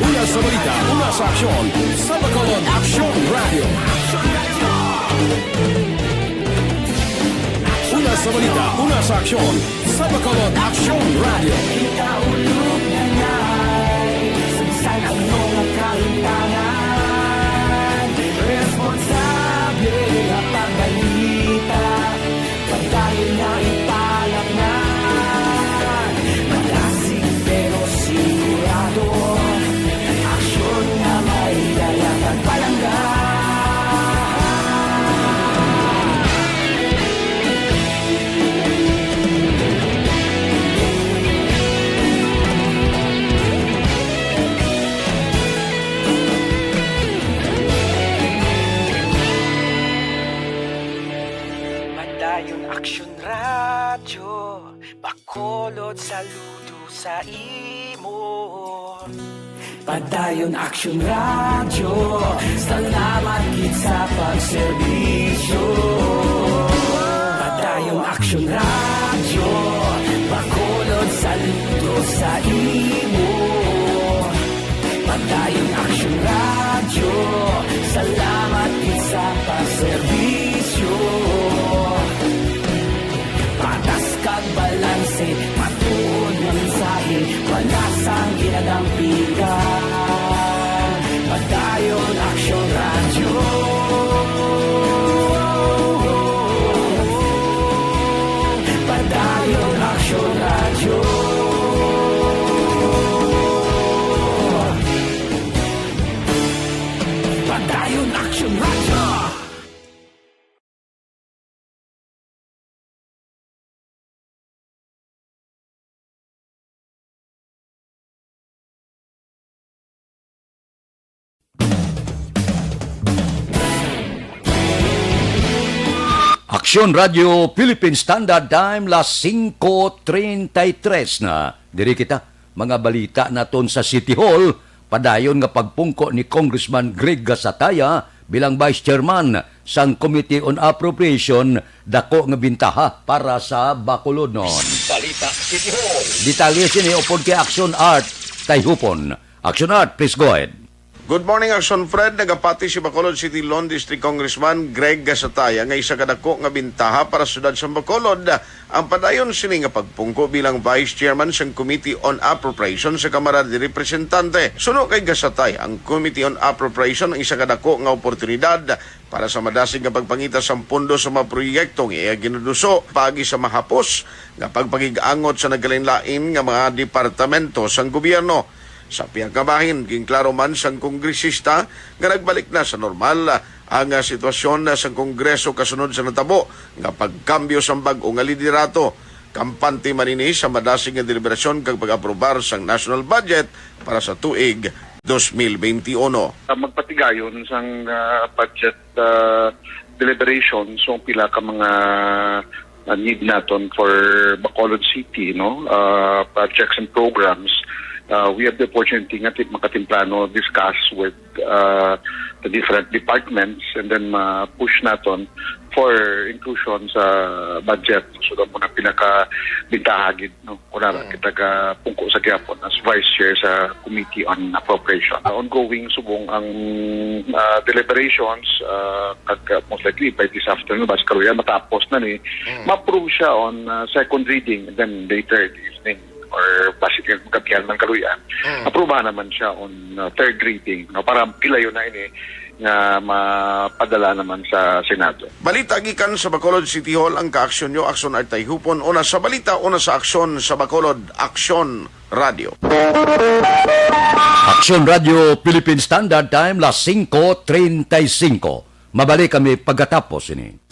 Una sa balita, una sa aksyon, sa Bacolod Aksyon Radyo. Una sa balita, una sa aksyon, sa Bacolod Aksyon Radyo. Kita ulog na nay, sa bisan ano nga kahitangan, responsable nga pagbalita. Padayon na ipalapnan, malasig pero sigurado. Aksyon nga may dala kag palangga. Padayon Aksyon Radyo, Bacolod, saludo sa imo. Padayon Aksyon Radyo, salamat gid sa pagserbisyo. Padayon Aksyon Radyo, Bacolod, saludo sa imo. Padayon Aksyon Radyo, salamat gid sa pagserbisyo. Patas kag balanse, matuod nga mensahe, wala sang ginadampigan. Padayon Aksyon Radyo. Padayon Aksyon Radyo. Aksyon Radio Philippine Standard Time, las singko treinta y tres na. Diri kita, mga balita naton sa City Hall. Padayon nga pagpungko ni Congressman Greg Gasataya bilang Vice Chairman sang Committee on Appropriation, dako nga bintaha para sa Bacolodnon. Balita City Hall. Detalye sini upod kay Action Art Tayhupon. Action Art, please go ahead. Good morning, Action Fred. Nagapati si Bacolod City Lone District Congressman Greg Gasataya nga isa ka dako nga bintaha para sa siyudad sang Bacolod ang padayon sini nga pagpungko bilang Vice Chairman sang Committee on Appropriation sa Kamara de Representante. Suno kay Gasataya, ang Committee on Appropriation ang isa ka dako nga oportunidad para sa madasig nga pagpangita sang pondo sa mga proyekto nga iya ginuduso paagi sa mahapos nga pagpakig-angot sa nagkalain-lain nga mga departamento sang gobyerno. Sa pihak nga bahin, ginklaro man sang kongresista nga nagbalik na sa normal ang, ah, sitwasyon sang Kongreso kasunod sa natabo nga pagkambyo sang bag-o nga liderato. Kampante man ini sa madasig nga deliberasyon kag pag-aprobar sang national budget para sa tuig dos mil benti uno. Ah, magpatigayon sang, ah, budget, ah, deliberation, so pila ka mga, ah, need naton for Bacolod City, no? Ah, projects and programs. Ah, we have the opportunity nga ti-, makatemprano discuss with, ah, the different departments, and then ma-push naton for inclusion sa budget. So, amo na pinakabintaha gid, no? Kunara, Mm. kita ga pungko sa gihapon as Vice Chair sa Committee on Appropriation. Ah, ongoing subong ang, ah, deliberations, ah, kag, ah, most likely by this afternoon, basi kaluyan matapos na ni, Mm. ma-approve siya on, ah, second reading, and then later in the evening or basi kag gabihan man kaluyan, Mm. aprubahan naman siya on, ah, third reading, no? Para gilayon na ini nga mapadala naman sa Senado. Balita gikan sa Bacolod City Hall, ang kaaksyon nyo, Aksyon Artay Hupon, una sa balita, una sa aksyon sa Bacolod, Aksyon Radio. Aksyon Radio Philippine Standard Time, las singko treinta y cinco. Mabalik kami pagkatapos ini.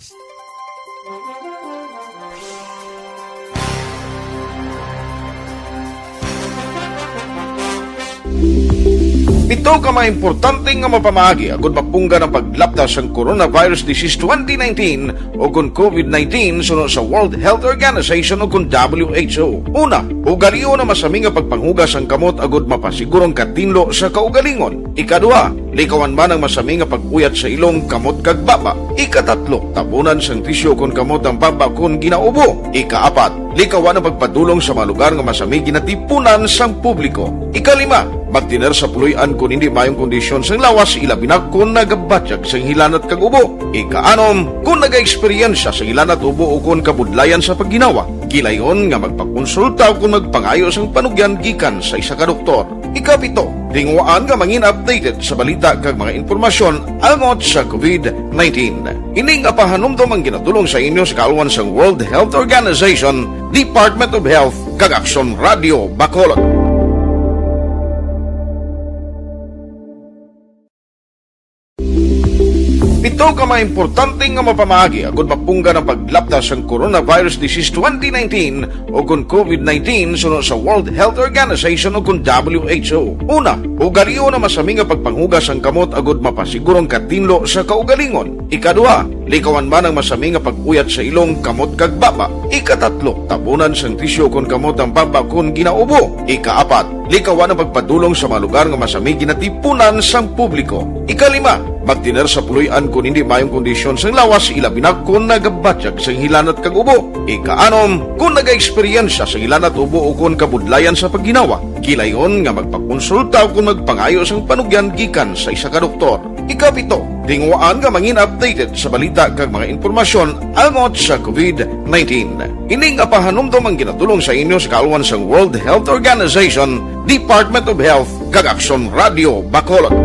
Pito ka mga importante nga mapamaagi agud mapunggan ang paglapta sang coronavirus disease twenty nineteen o kon covid nineteen suno sa World Health Organization o kon W H O. Una, ugalion ang masami nga pagpanghugas sang kamot agud mapasiguro ang katinlo sa kaugalingon. Ikaduha, likawan man ang masami nga pag-uyat sa ilong, kamot, kag baba. Ikatatlo, tabunan sang tisyu kon kamot ang baba kon ginaubo. Ikaapat, likawan ang pagpadulong sa mga lugar nga masami ginatipunan sang publiko. Ikalima, magtener sa puloy-an kon hindi maayong kondisyon sang lawas, ilabi na kon nagabatyag sang hilanat kag ubo. Ikaanom, kon nagaeksperyensya sang hilanat, ubo, o kon kabudlayan sa pagginawa, gilayon nga magpakonsulta o kon magpangayo sang panugyan gikan sa isa ka doktor. Ikapito, tinguhaan nga mangin updated sa balita kag mga impormasyon angot sa covid nineteen. Ini nga pahanumdom ang ginatulong sa inyo sa kaalwan sang World Health Organization, Department of Health, kag Aksyon Radio Bacolod. Pito ka mga importante nga mapamaagi agud mapunggan ang paglapta sang coronavirus disease twenty nineteen o kon covid nineteen suno sa World Health Organization o kon W H O. Una, ugalion ang masami nga pagpanghugas sang kamot agud mapasiguro ang katinlo sa kaugalingon. Ikaduha, likawan man ang masami nga pag-uyat sa ilong, kamot, kag baba. Ikatatlo, tabunan sang tisyu kon kamot ang baba kon ginaubo. Ikaapat, likawan ang pagpadulong sa mga lugar nga masami ginatipunan sang publiko. Ikalima, magtener sa puloy-an kon hindi maayong kondisyon sang lawas, ilabi na kon nagabatyag sang hilanat kag ubo. Ikaanom, kon nagaeksperyensya sang hilanat, ubo, o kon kabudlayan sa pagginawa, gilayon nga magpakonsulta o kon magpangayo sang panugyan gikan sa isa ka doktor. Ikapito, tinguhaan nga mangin updated sa balita kag mga impormasyon angot sa covid nineteen. Ini nga pahanumdom ang ginatulong sa inyo sa kaalwan sang World Health Organization, Department of Health, kag Aksyon Radio Bacolod.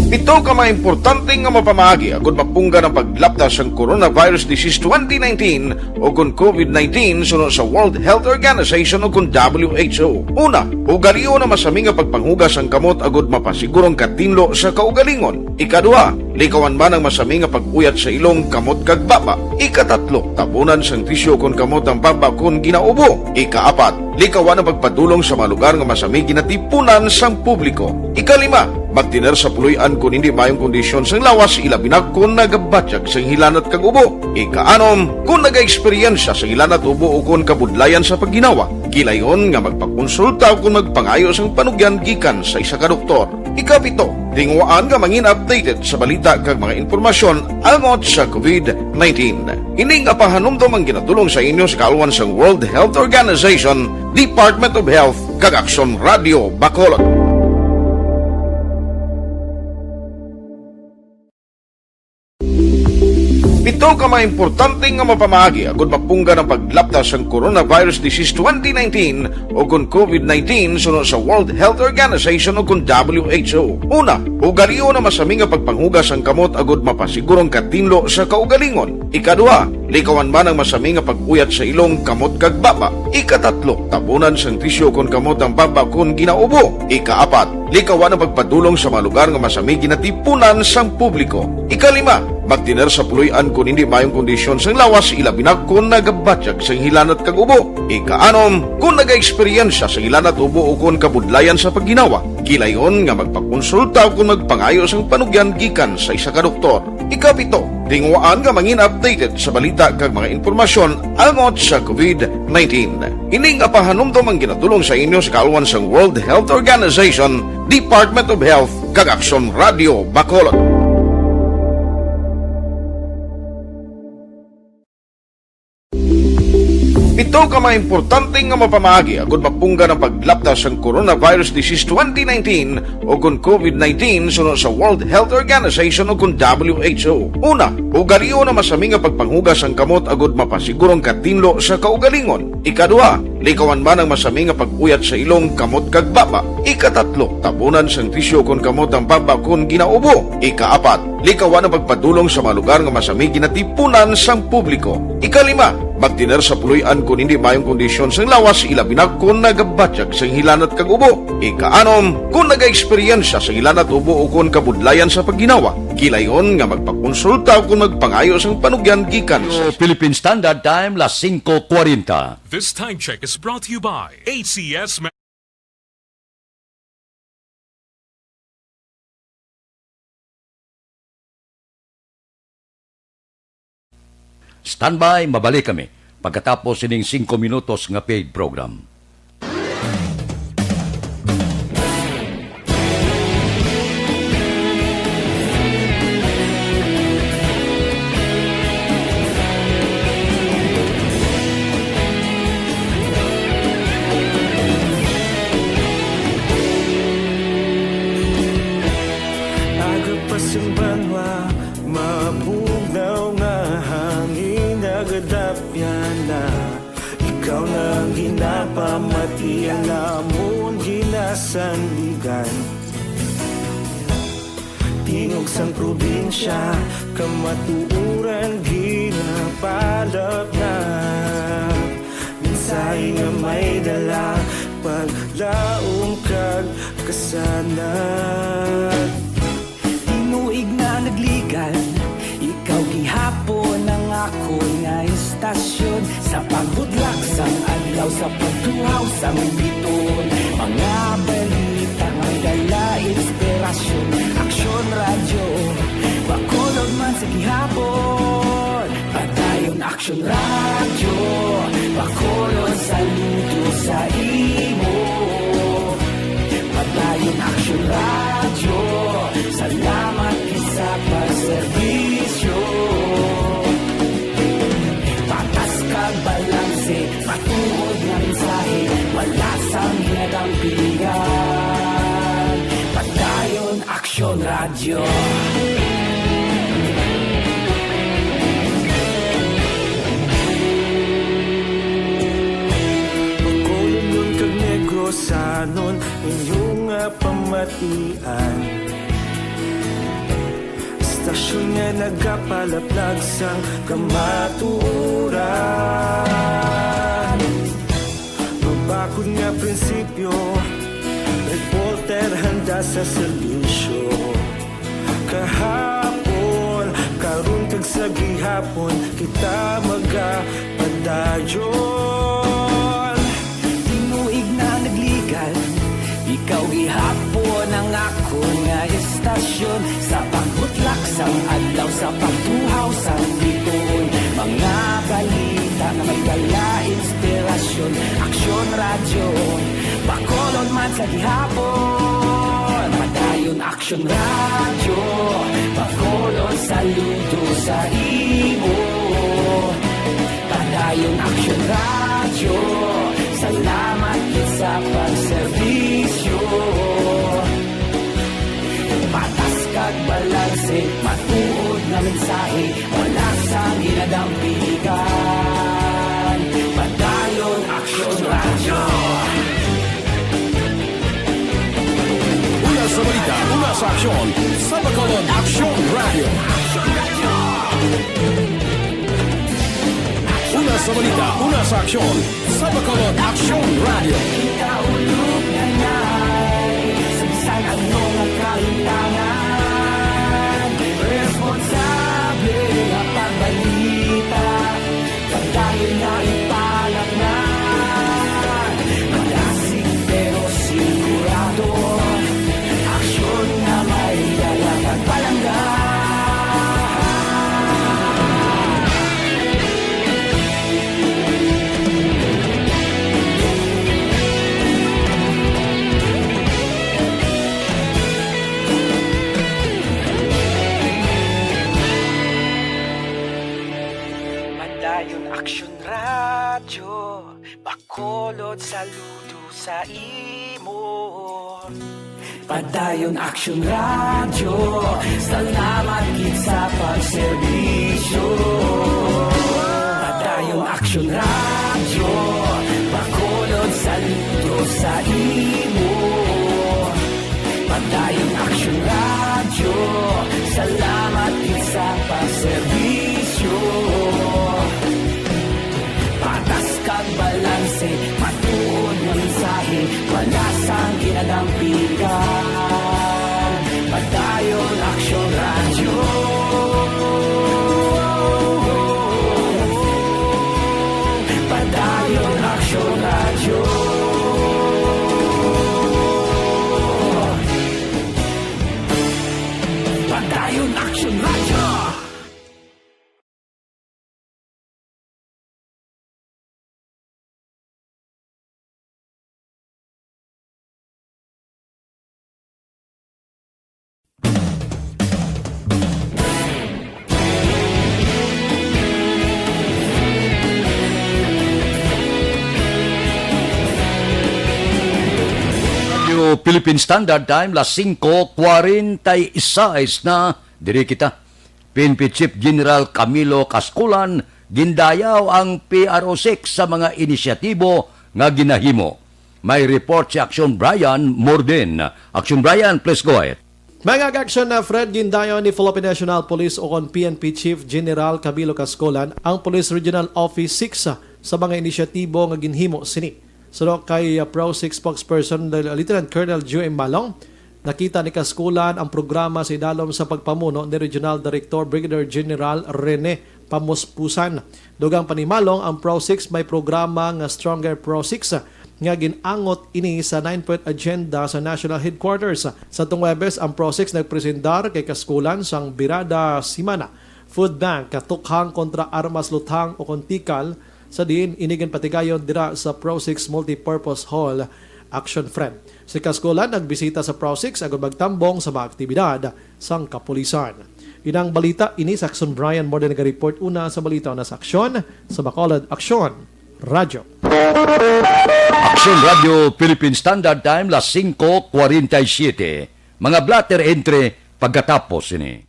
Pito ka mga importante nga mapamaagi agud mapunggan ang paglapta sang coronavirus disease twenty nineteen o kon covid nineteen suno sa World Health Organization o kon W H O. Una, ugalion ang masami nga pagpanghugas sang kamot agud mapasiguro ang katinlo sa kaugalingon. Ikaduha, likawan man ang masami nga pag-uyat sa ilong, kamot, kag baba. Ikatatlo, tabunan sang tisyu kon kamot ang baba kon ginaubo. Ikaapat, likawan ang pagpadulong sa mga lugar nga masami ginatipunan sang publiko. Ikalima, Magtener sa puloy-an kon hindi maayong kondisyon sang lawas, ilabi na kon nagabatyag sang hilanat kag ubo. Ikaanom, kon nagaeksperyensya sang hilanat, ubo, o kon kabudlayan sa pagginawa, gilayon nga magpakonsulta o kon magpangayo sang panugyan gikan sa isa ka doktor. Ikapito, tinguhaan nga mangin updated sa balita kag mga impormasyon angot sa covid nineteen. Ini nga pahanumdom ang ginatulong sa inyo sa kaalwan sang World Health Organization, Department of Health, kag Aksyon Radio Bacolod. Pito ka mga importante nga mapamaagi agud mapunggan ang paglapta sang coronavirus disease twenty nineteen o kon covid nineteen suno sa World Health Organization o kon W H O. Una, ugalion ang masami nga pagpanghugas sang kamot agud mapasiguro ang katinlo sa kaugalingon. Ikaduha, likawan man ang masami nga pag-uyat sa ilong, kamot, kag baba. Ikatatlo, tabunan sang tisyu kon kamot ang baba kon ginaubo. Ikaapat, likawan ang pagpadulong sa mga lugar nga masami ginatipunan sang publiko. Ikalima, magtener sa puloy-an kon hindi maayong kondisyon sang lawas, ilabi na kon nagabatyag sang hilanat kag ubo. Ikaanom, kon nagaeksperyensya sang hilanat, ubo, o kon kabudlayan sa pagginawa, gilayon nga magpakonsulta o kon magpangayo sang panugyan gikan sa isa ka doktor. Ikapito, tinguhaan nga mangin updated sa balita kag mga impormasyon angot sa covid nineteen. Ini nga pahanumdom ang ginatulong sa inyo sa kaalwan sang World Health Organization, Department of Health, kag Aksyon Radio Bacolod. Pito ka mga importante nga mapamaagi agud mapunggan ang paglapta sang coronavirus disease twenty nineteen o kon covid nineteen suno sa World Health Organization o kon W H O. Una, ugalion ang masami nga pagpanghugas sang kamot agud mapasiguro ang katinlo sa kaugalingon. Ikaduha, likawan man ang masami nga pag-uyat sa ilong, kamot, kag baba. Ikatatlo, tabunan sang tisyu kon kamot ang baba kon ginaubo. Ikaapat, likawan ang pagpadulong sa mga lugar nga masami ginatipunan sang publiko. Ikalima, magtener sa puloy-an kon hindi maayong kondisyon sang lawas, ilabi na kon nagabatyag sang hilanat kag ubo. Ikaanom, kon nagaeksperyensya sang hilanat, ubo, o kon kabudlayan sa pagginawa, gilayon nga magpakonsulta o kon magpangayo sang panugyan gikan sa Philippine Standard Time, las singko kwarenta. This time check is brought to you by A C S Ma- Standby, mabalik kami pagkatapos sining singko minutos nga paid program. Aga pa sing banwa, mabugnaw nga hangin, nagadapyan na. Ikaw na ang ginapamati, ang amon ginasandigan. Tingog sang probinsya, kamatuoran ginapalapnap. Mensahe nga may dala, paglaom kag kasanag. Tinuig na nagligan, ikaw gihapon ang akon nga istasyon. Sa pagbudlak sang adlaw, sa pagtuhaw sang biton, mga balita may dala inspirasyon. Aksyon Radyo Bacolod man sa gihapon. Padayon Aksyon Radyo Bacolod, saludo sa imo. Padayon Aksyon Radyo, salamat gid sa pagserbisyo. Patas kag balanse, matuod nga mensahe, wala sang ginadampingan. Padayon Aksyon Radyo. Bacolodnon kag Negrosanon, inyo nga pamatian. Istasyon nga nagapalaplag sang kamatuoran. Mabakod nga prinsipyo, reporter handa sa serbisyo. Kahapon, karon kag sa gihapon, kita magapadayon. Tinuig na nagligan, ikaw gihapon ang ako Nga istasyon sa pagbutlak sang adlaw, sa pagtuhaw sang bituon, mga balita nga may dala inspirasyon. Aksyon Radyo, Bacolod man sa gihapon. Padayon Aksyon Radyo, Bacolod saludo sa imo. Padayon Aksyon Radyo, salamat gid sa pagserbisyo. Patas kag balanse, matuod nga mensahe, wala sang ginadampigan. Padayon Aksyon Radyo. Una sa balita, una sa aksyon, sa Bacolod Aksyon Radyo. Una sa balita, una sa aksyon, sa Bacolod Aksyon Radyo. Ikaulo nga nay, sa bisan ano nga kahitangan, responsable nga pagbalita, padayon nga ipalaknag. Malasig pero sigurado, aksyon nga may dala kag palangga. Padayon Aksyon Radyo, Bacolod saludo sa imo. Padayon Aksyon Radyo, salamat gid sa pagserbisyo. Padayon Aksyon Radyo, Bacolod saludo sa imo. Padayon Aksyon Radyo, salamat gid sa pagserbisyo. Patas kag balanse, matuod nga mensahe, wala sang ginadampigan. Padayon Aksyon Radyo. Padayon Aksyon Radyo. Padayon Aksyon Radyo. Philippine Standard Time, las singko kwarenta y seis na. Diri kita. P N P Chief General Camilo Cascolan, gindayaw ang P R O six sa mga inisyatibo nga ginahimo. May report si Aksyon Brian Morden. Aksyon Brian, please go ahead. Mga ka-aksyon, na Fred, gindayaw ni Philippine National Police ukon P N P Chief General Camilo Cascolan ang Police Regional Office six sa mga inisyatibo nga ginhimo sini. Suno kay, uh, Pro six spokesperson Lieutenant Colonel Joe M. Malong, nakita ni Cascolan ang programa sa idalom sa pagpamuno ni Regional Director Brigadier General Rene Pamuspusan. Dugang pa ni Malong, ang Pro six may programa nga Stronger Pro six nga gin-angot ini sa nine-point agenda sa National Headquarters. Sa tong Huwebes, ang Pro six nagpresentar kay Cascolan sang Birada Simana Food Bank, Tukhang kontra Armas Luthang ukon Tikal, sa diin ini ginpatigayon dira sa Pro six Multipurpose Hall. Action Friend. Si Cascolan nagbisita sa Pro six agud magtambong sa mga aktibidad sang kapulisan. Inang balita ini sa Aksyon Brian Morden naga-report una sa balita una sa aksyon sa Bacolod Aksyon Radyo. Aksyon Radyo Philippine Standard Time, las singko kwarenta y siyete. Mga blotter entry pagkatapos ini.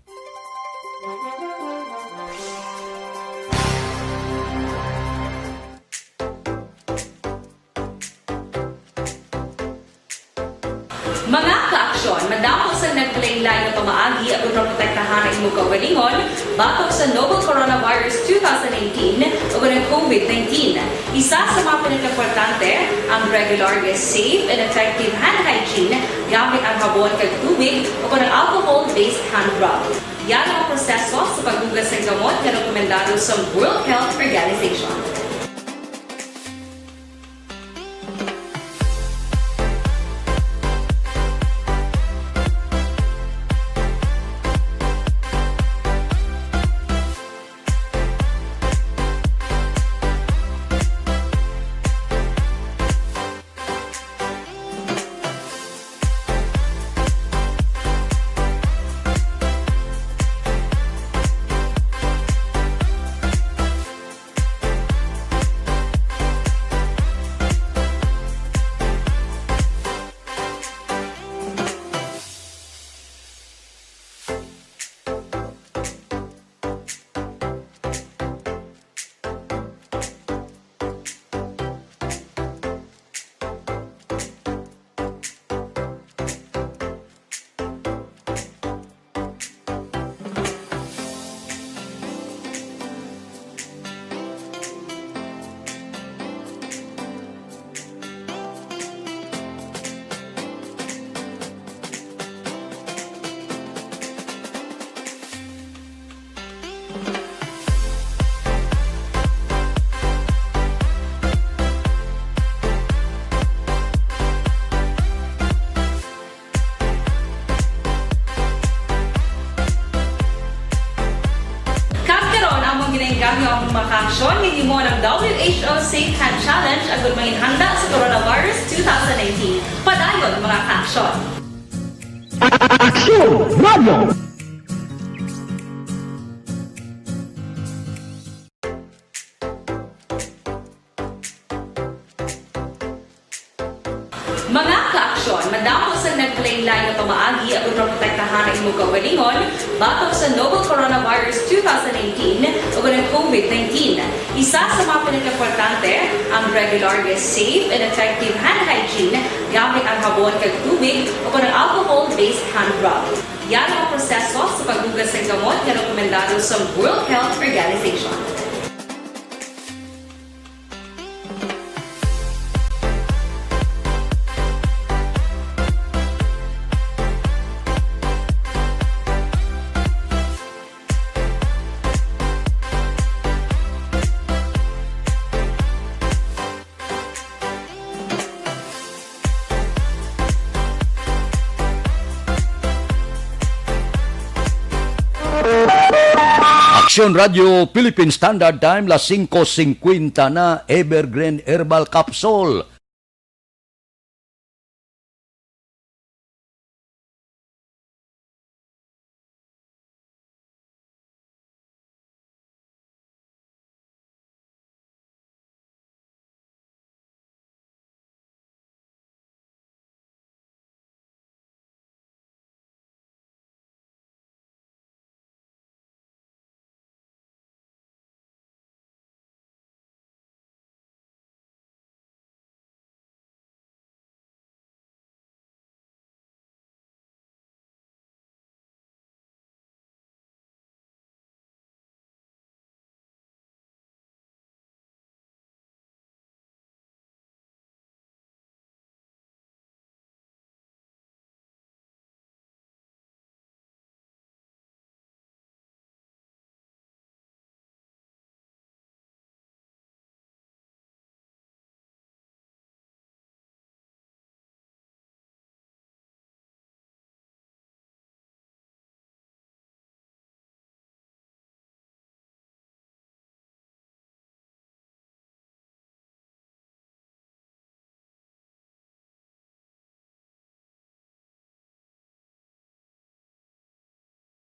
Mga kaaksyon, madamo sang naglain-lain nga pamaagi agud maprotektahan ang imo kaugalingon batok sa novel coronavirus two thousand nineteen o ang COVID nineteen. Isa sa mga pinakaimportante ang regular nga safe and effective hand hygiene gamit ang habon kag tubig o ang alcohol-based hand rub. Yara ang proseso sa paghugas sang gamot nga rekomendado sa World Health Organization. Ang mga kaaksyon, mahimo ang W H O Safe Hand Challenge agud manginhanda sa Coronavirus two thousand nineteen. Padayon, mga kaaksyon. Aksyon Radio! Mga kaaksyon, madamo sang naglain-lain nga pamaagi aron maprotektahan ang imong kaugalingon batok sa novel coronavirus two thousand nineteen ug ang COVID nineteen. Isa sa mga pinakaimportante, ang regular nga safe and effective hand hygiene gamit ang habon kag tubig o kon ang alcohol-based hand rub. Yari ang proseso sa paghugas sang kamot nga rekomendado sa World Health Organization. Aksyon Radio Philippine Standard Time, las singko singkwenta na, Evergreen Herbal Capsule.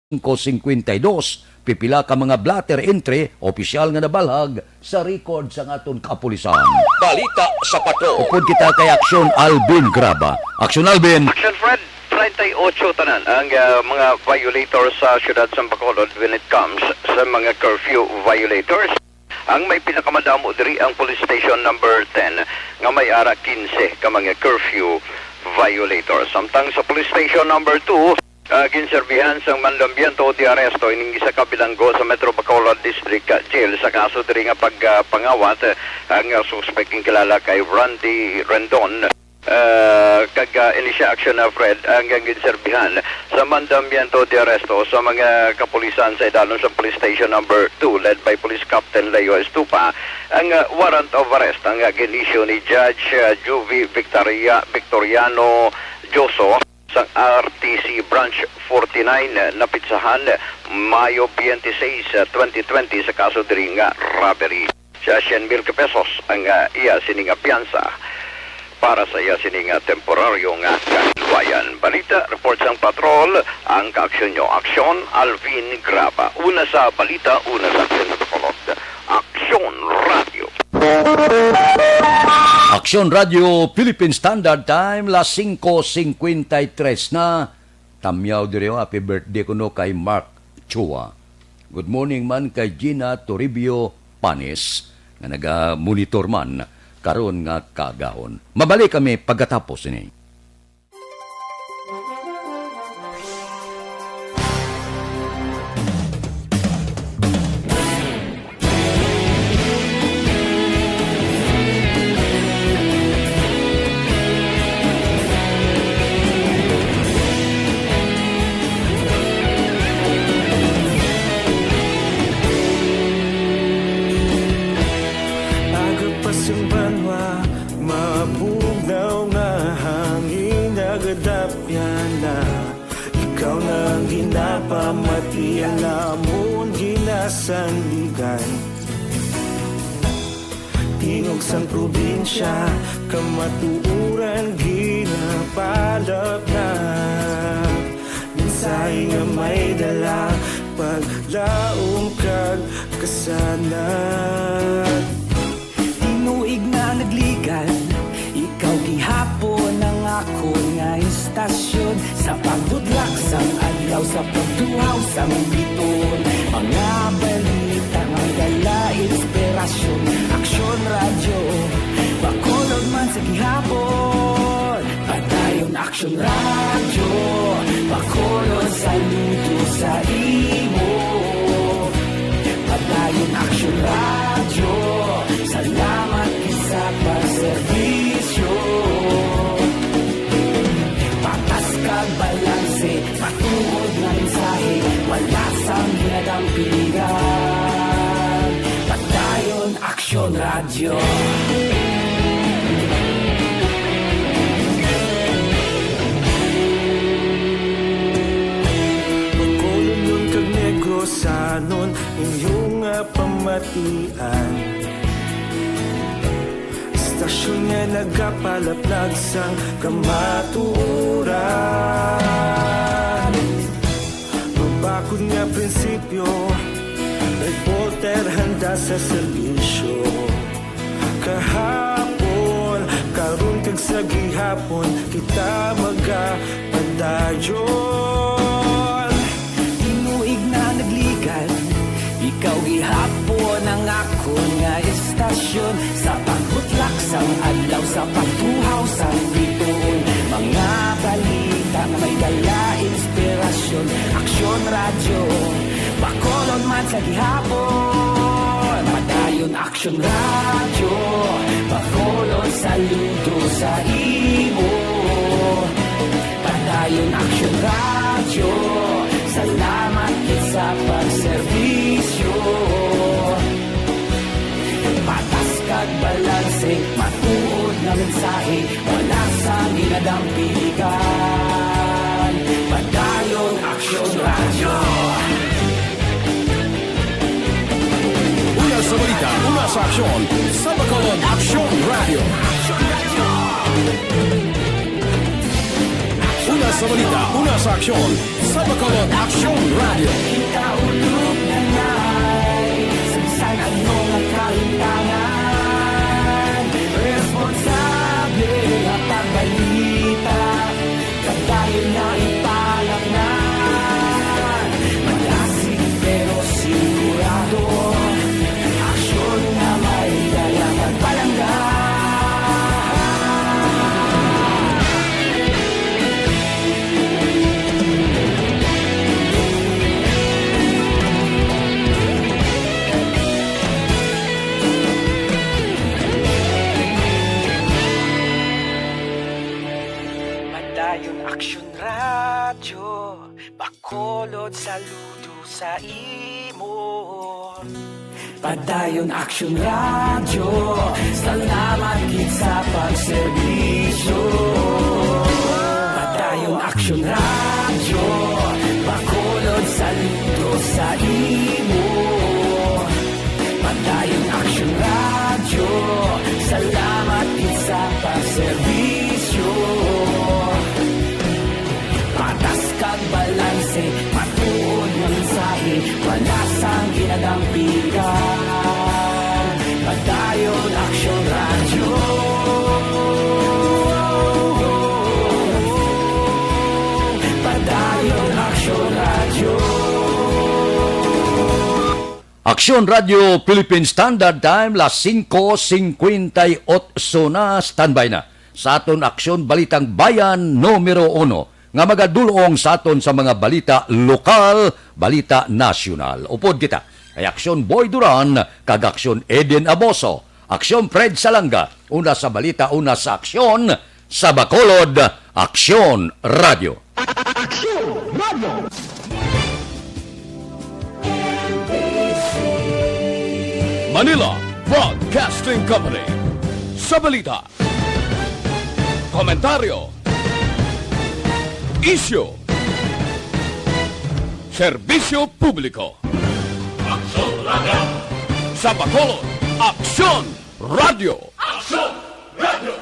Singko singkwenta y dos, pipila ka mga blotter entry, opisyal nga nabalhag sa record sang aton kapulisan. Balita sa Patrol. Upod kita kay Aksyon Alvin Graba. Aksyon Alvin. Action Fred, treinta y ocho tanan ang, ah, mga violators sa siyudad sang Bacolod when it comes sa mga curfew violators. Ang may pinakamadamo diri ang Police Station Number ten, nga may ara quince ka mga curfew violators. Samtang sa Police Station Number two, ah, ginserbihan sang mandamiento de arresto ining isa ka bilanggo sa Metro Bacolod District Jail sa kaso diri nga pagpangawat, ah, ang, ah, suspek ginakilala kay Randy Rendon. Ah, kag, ah, ini sia, Aksyon Fred, ang ginserbihan sa mandamiento de arresto sa mga kapulisan sa idalom sa Police Station Number two, led by Police Captain Leo Estupa, ang, ah, warrant of arrest ang, ah, gin-issue ni Judge, ah, Juvie Victoria, Victoriano Joso sang R T C Branch forty-nine, ah, napitsahan Mayo twenty-six, ah, twenty twenty sa kaso diri nga robbery. Siya, cien mil ka pesos ang, ah, iya sini nga piyansa para sa iya sini nga temporaryo nga kahilwayan. Balita, report sang patrol, ang kaaksyon nyo. Aksyon, Alvin Graba. Una sa balita, una sa aksyon sa Bacolod. Aksyon Radio. Aksyon Radio, Philippine Standard Time, las singko singkwenta y tres na. Tamyaw diri, oh, happy birthday kuno kay Mark Chua. Good morning man kay Gina Toribio Panis, nga naga-monitor man karon nga kaagahon. Mabalik kami pagkatapos ini. Aga pa sing banwa, mabugnaw nga hangin, nagadapyan na. Ikaw na ang ginapamati, ang amon ginasandigan. sang probinsya, kamatuoran ginapalapnap. Mensahe nga may dala, paglaom kag kasanag. Tinuig na nagligan, ikaw gihapon ang akon nga istasyon. Sa pagbudlak sang adlaw, sa pagtuhaw sang biton, mga balita nga dala inspirasyon. Aksyon Radyo, Bacolod man sa gihapon. Padayon Aksyon Radyo, Bacolod, saludo sa imo. Padayon Aksyon Radyo, salamat gid sa pagserbisyo. Patas kag balanse, matuod nga mensahe, wala sang ginadampigan. Padayon Aksyon Radyo. Bacolodnon kag Negrosanon, inyo nga pamatian. Istasyon nga nagapalaplag sang kamatuoran. Mabakod nga prinsipyo, reporter handa sa serbisyo. Kahapon, karon kag sa gihapon, kita magapadayon. Tinuig na nagligan, ikaw gihapon ang akon nga istasyon. Sa pagbutlak sang adlaw, sa pagtuhaw sang bituon, mga balita nga may dala inspirasyon. Aksyon Radyo, Bacolod man sa gihapon. Padayon Aksyon Radyo, Bacolod, saludo sa imo. Padayon Aksyon Radyo, salamat gid sa pagserbisyo. Patas kag balanse, matuod nga mensahe, wala sang ginadampigan. Padayon Aksyon Radyo. Una sa balita, una sa aksyon, sa Bacolod Aksyon Radyo. Una sa balita, una sa aksyon, sa Bacolod Aksyon Radyo. Kita ulog na nay, sa bisan ano nga kalimtangan, responsable nga pagbalita. Padayon na ipalaknay, malasig pero sigurado. Aksyon nga may dalang pagpalangga. Padayon Aksyon Radyo, Bacolod, saludo sa imo. Padayon Aksyon Radyo, salamat gid sa pagserbisyo. Padayon Aksyon Radyo, Bacolod, saludo sa imo. Padayon Aksyon Radyo, salamat gid sa pagserbisyo. Patas kag balanse, matuod nga mensahe, wala sang ginadampigan. Padayon Aksyon Radyo. Padayon Aksyon Radyo. Aksyon Radyo Philippine Standard Time, las singko singkwenta y otso na. Standby na sa aton Aksyon Balitang Bayan numero uno, nga magadulong sa aton sa mga balita lokal, balita nasyonal. Upod kita kay Aksyon Boy Duran kag Aksyon Eden Aboso, Aksyon Fred Salanga, una sa balita, una sa aksyon, sa Bacolod, Aksyon Radyo. Aksyon Radyo. Manila Broadcasting Company. Sa balita, komentaryo, isyu, serbisyo publiko. Aksyon Radyo. Sa Bacolod, Aksyon Radyo Aksyon! Radyo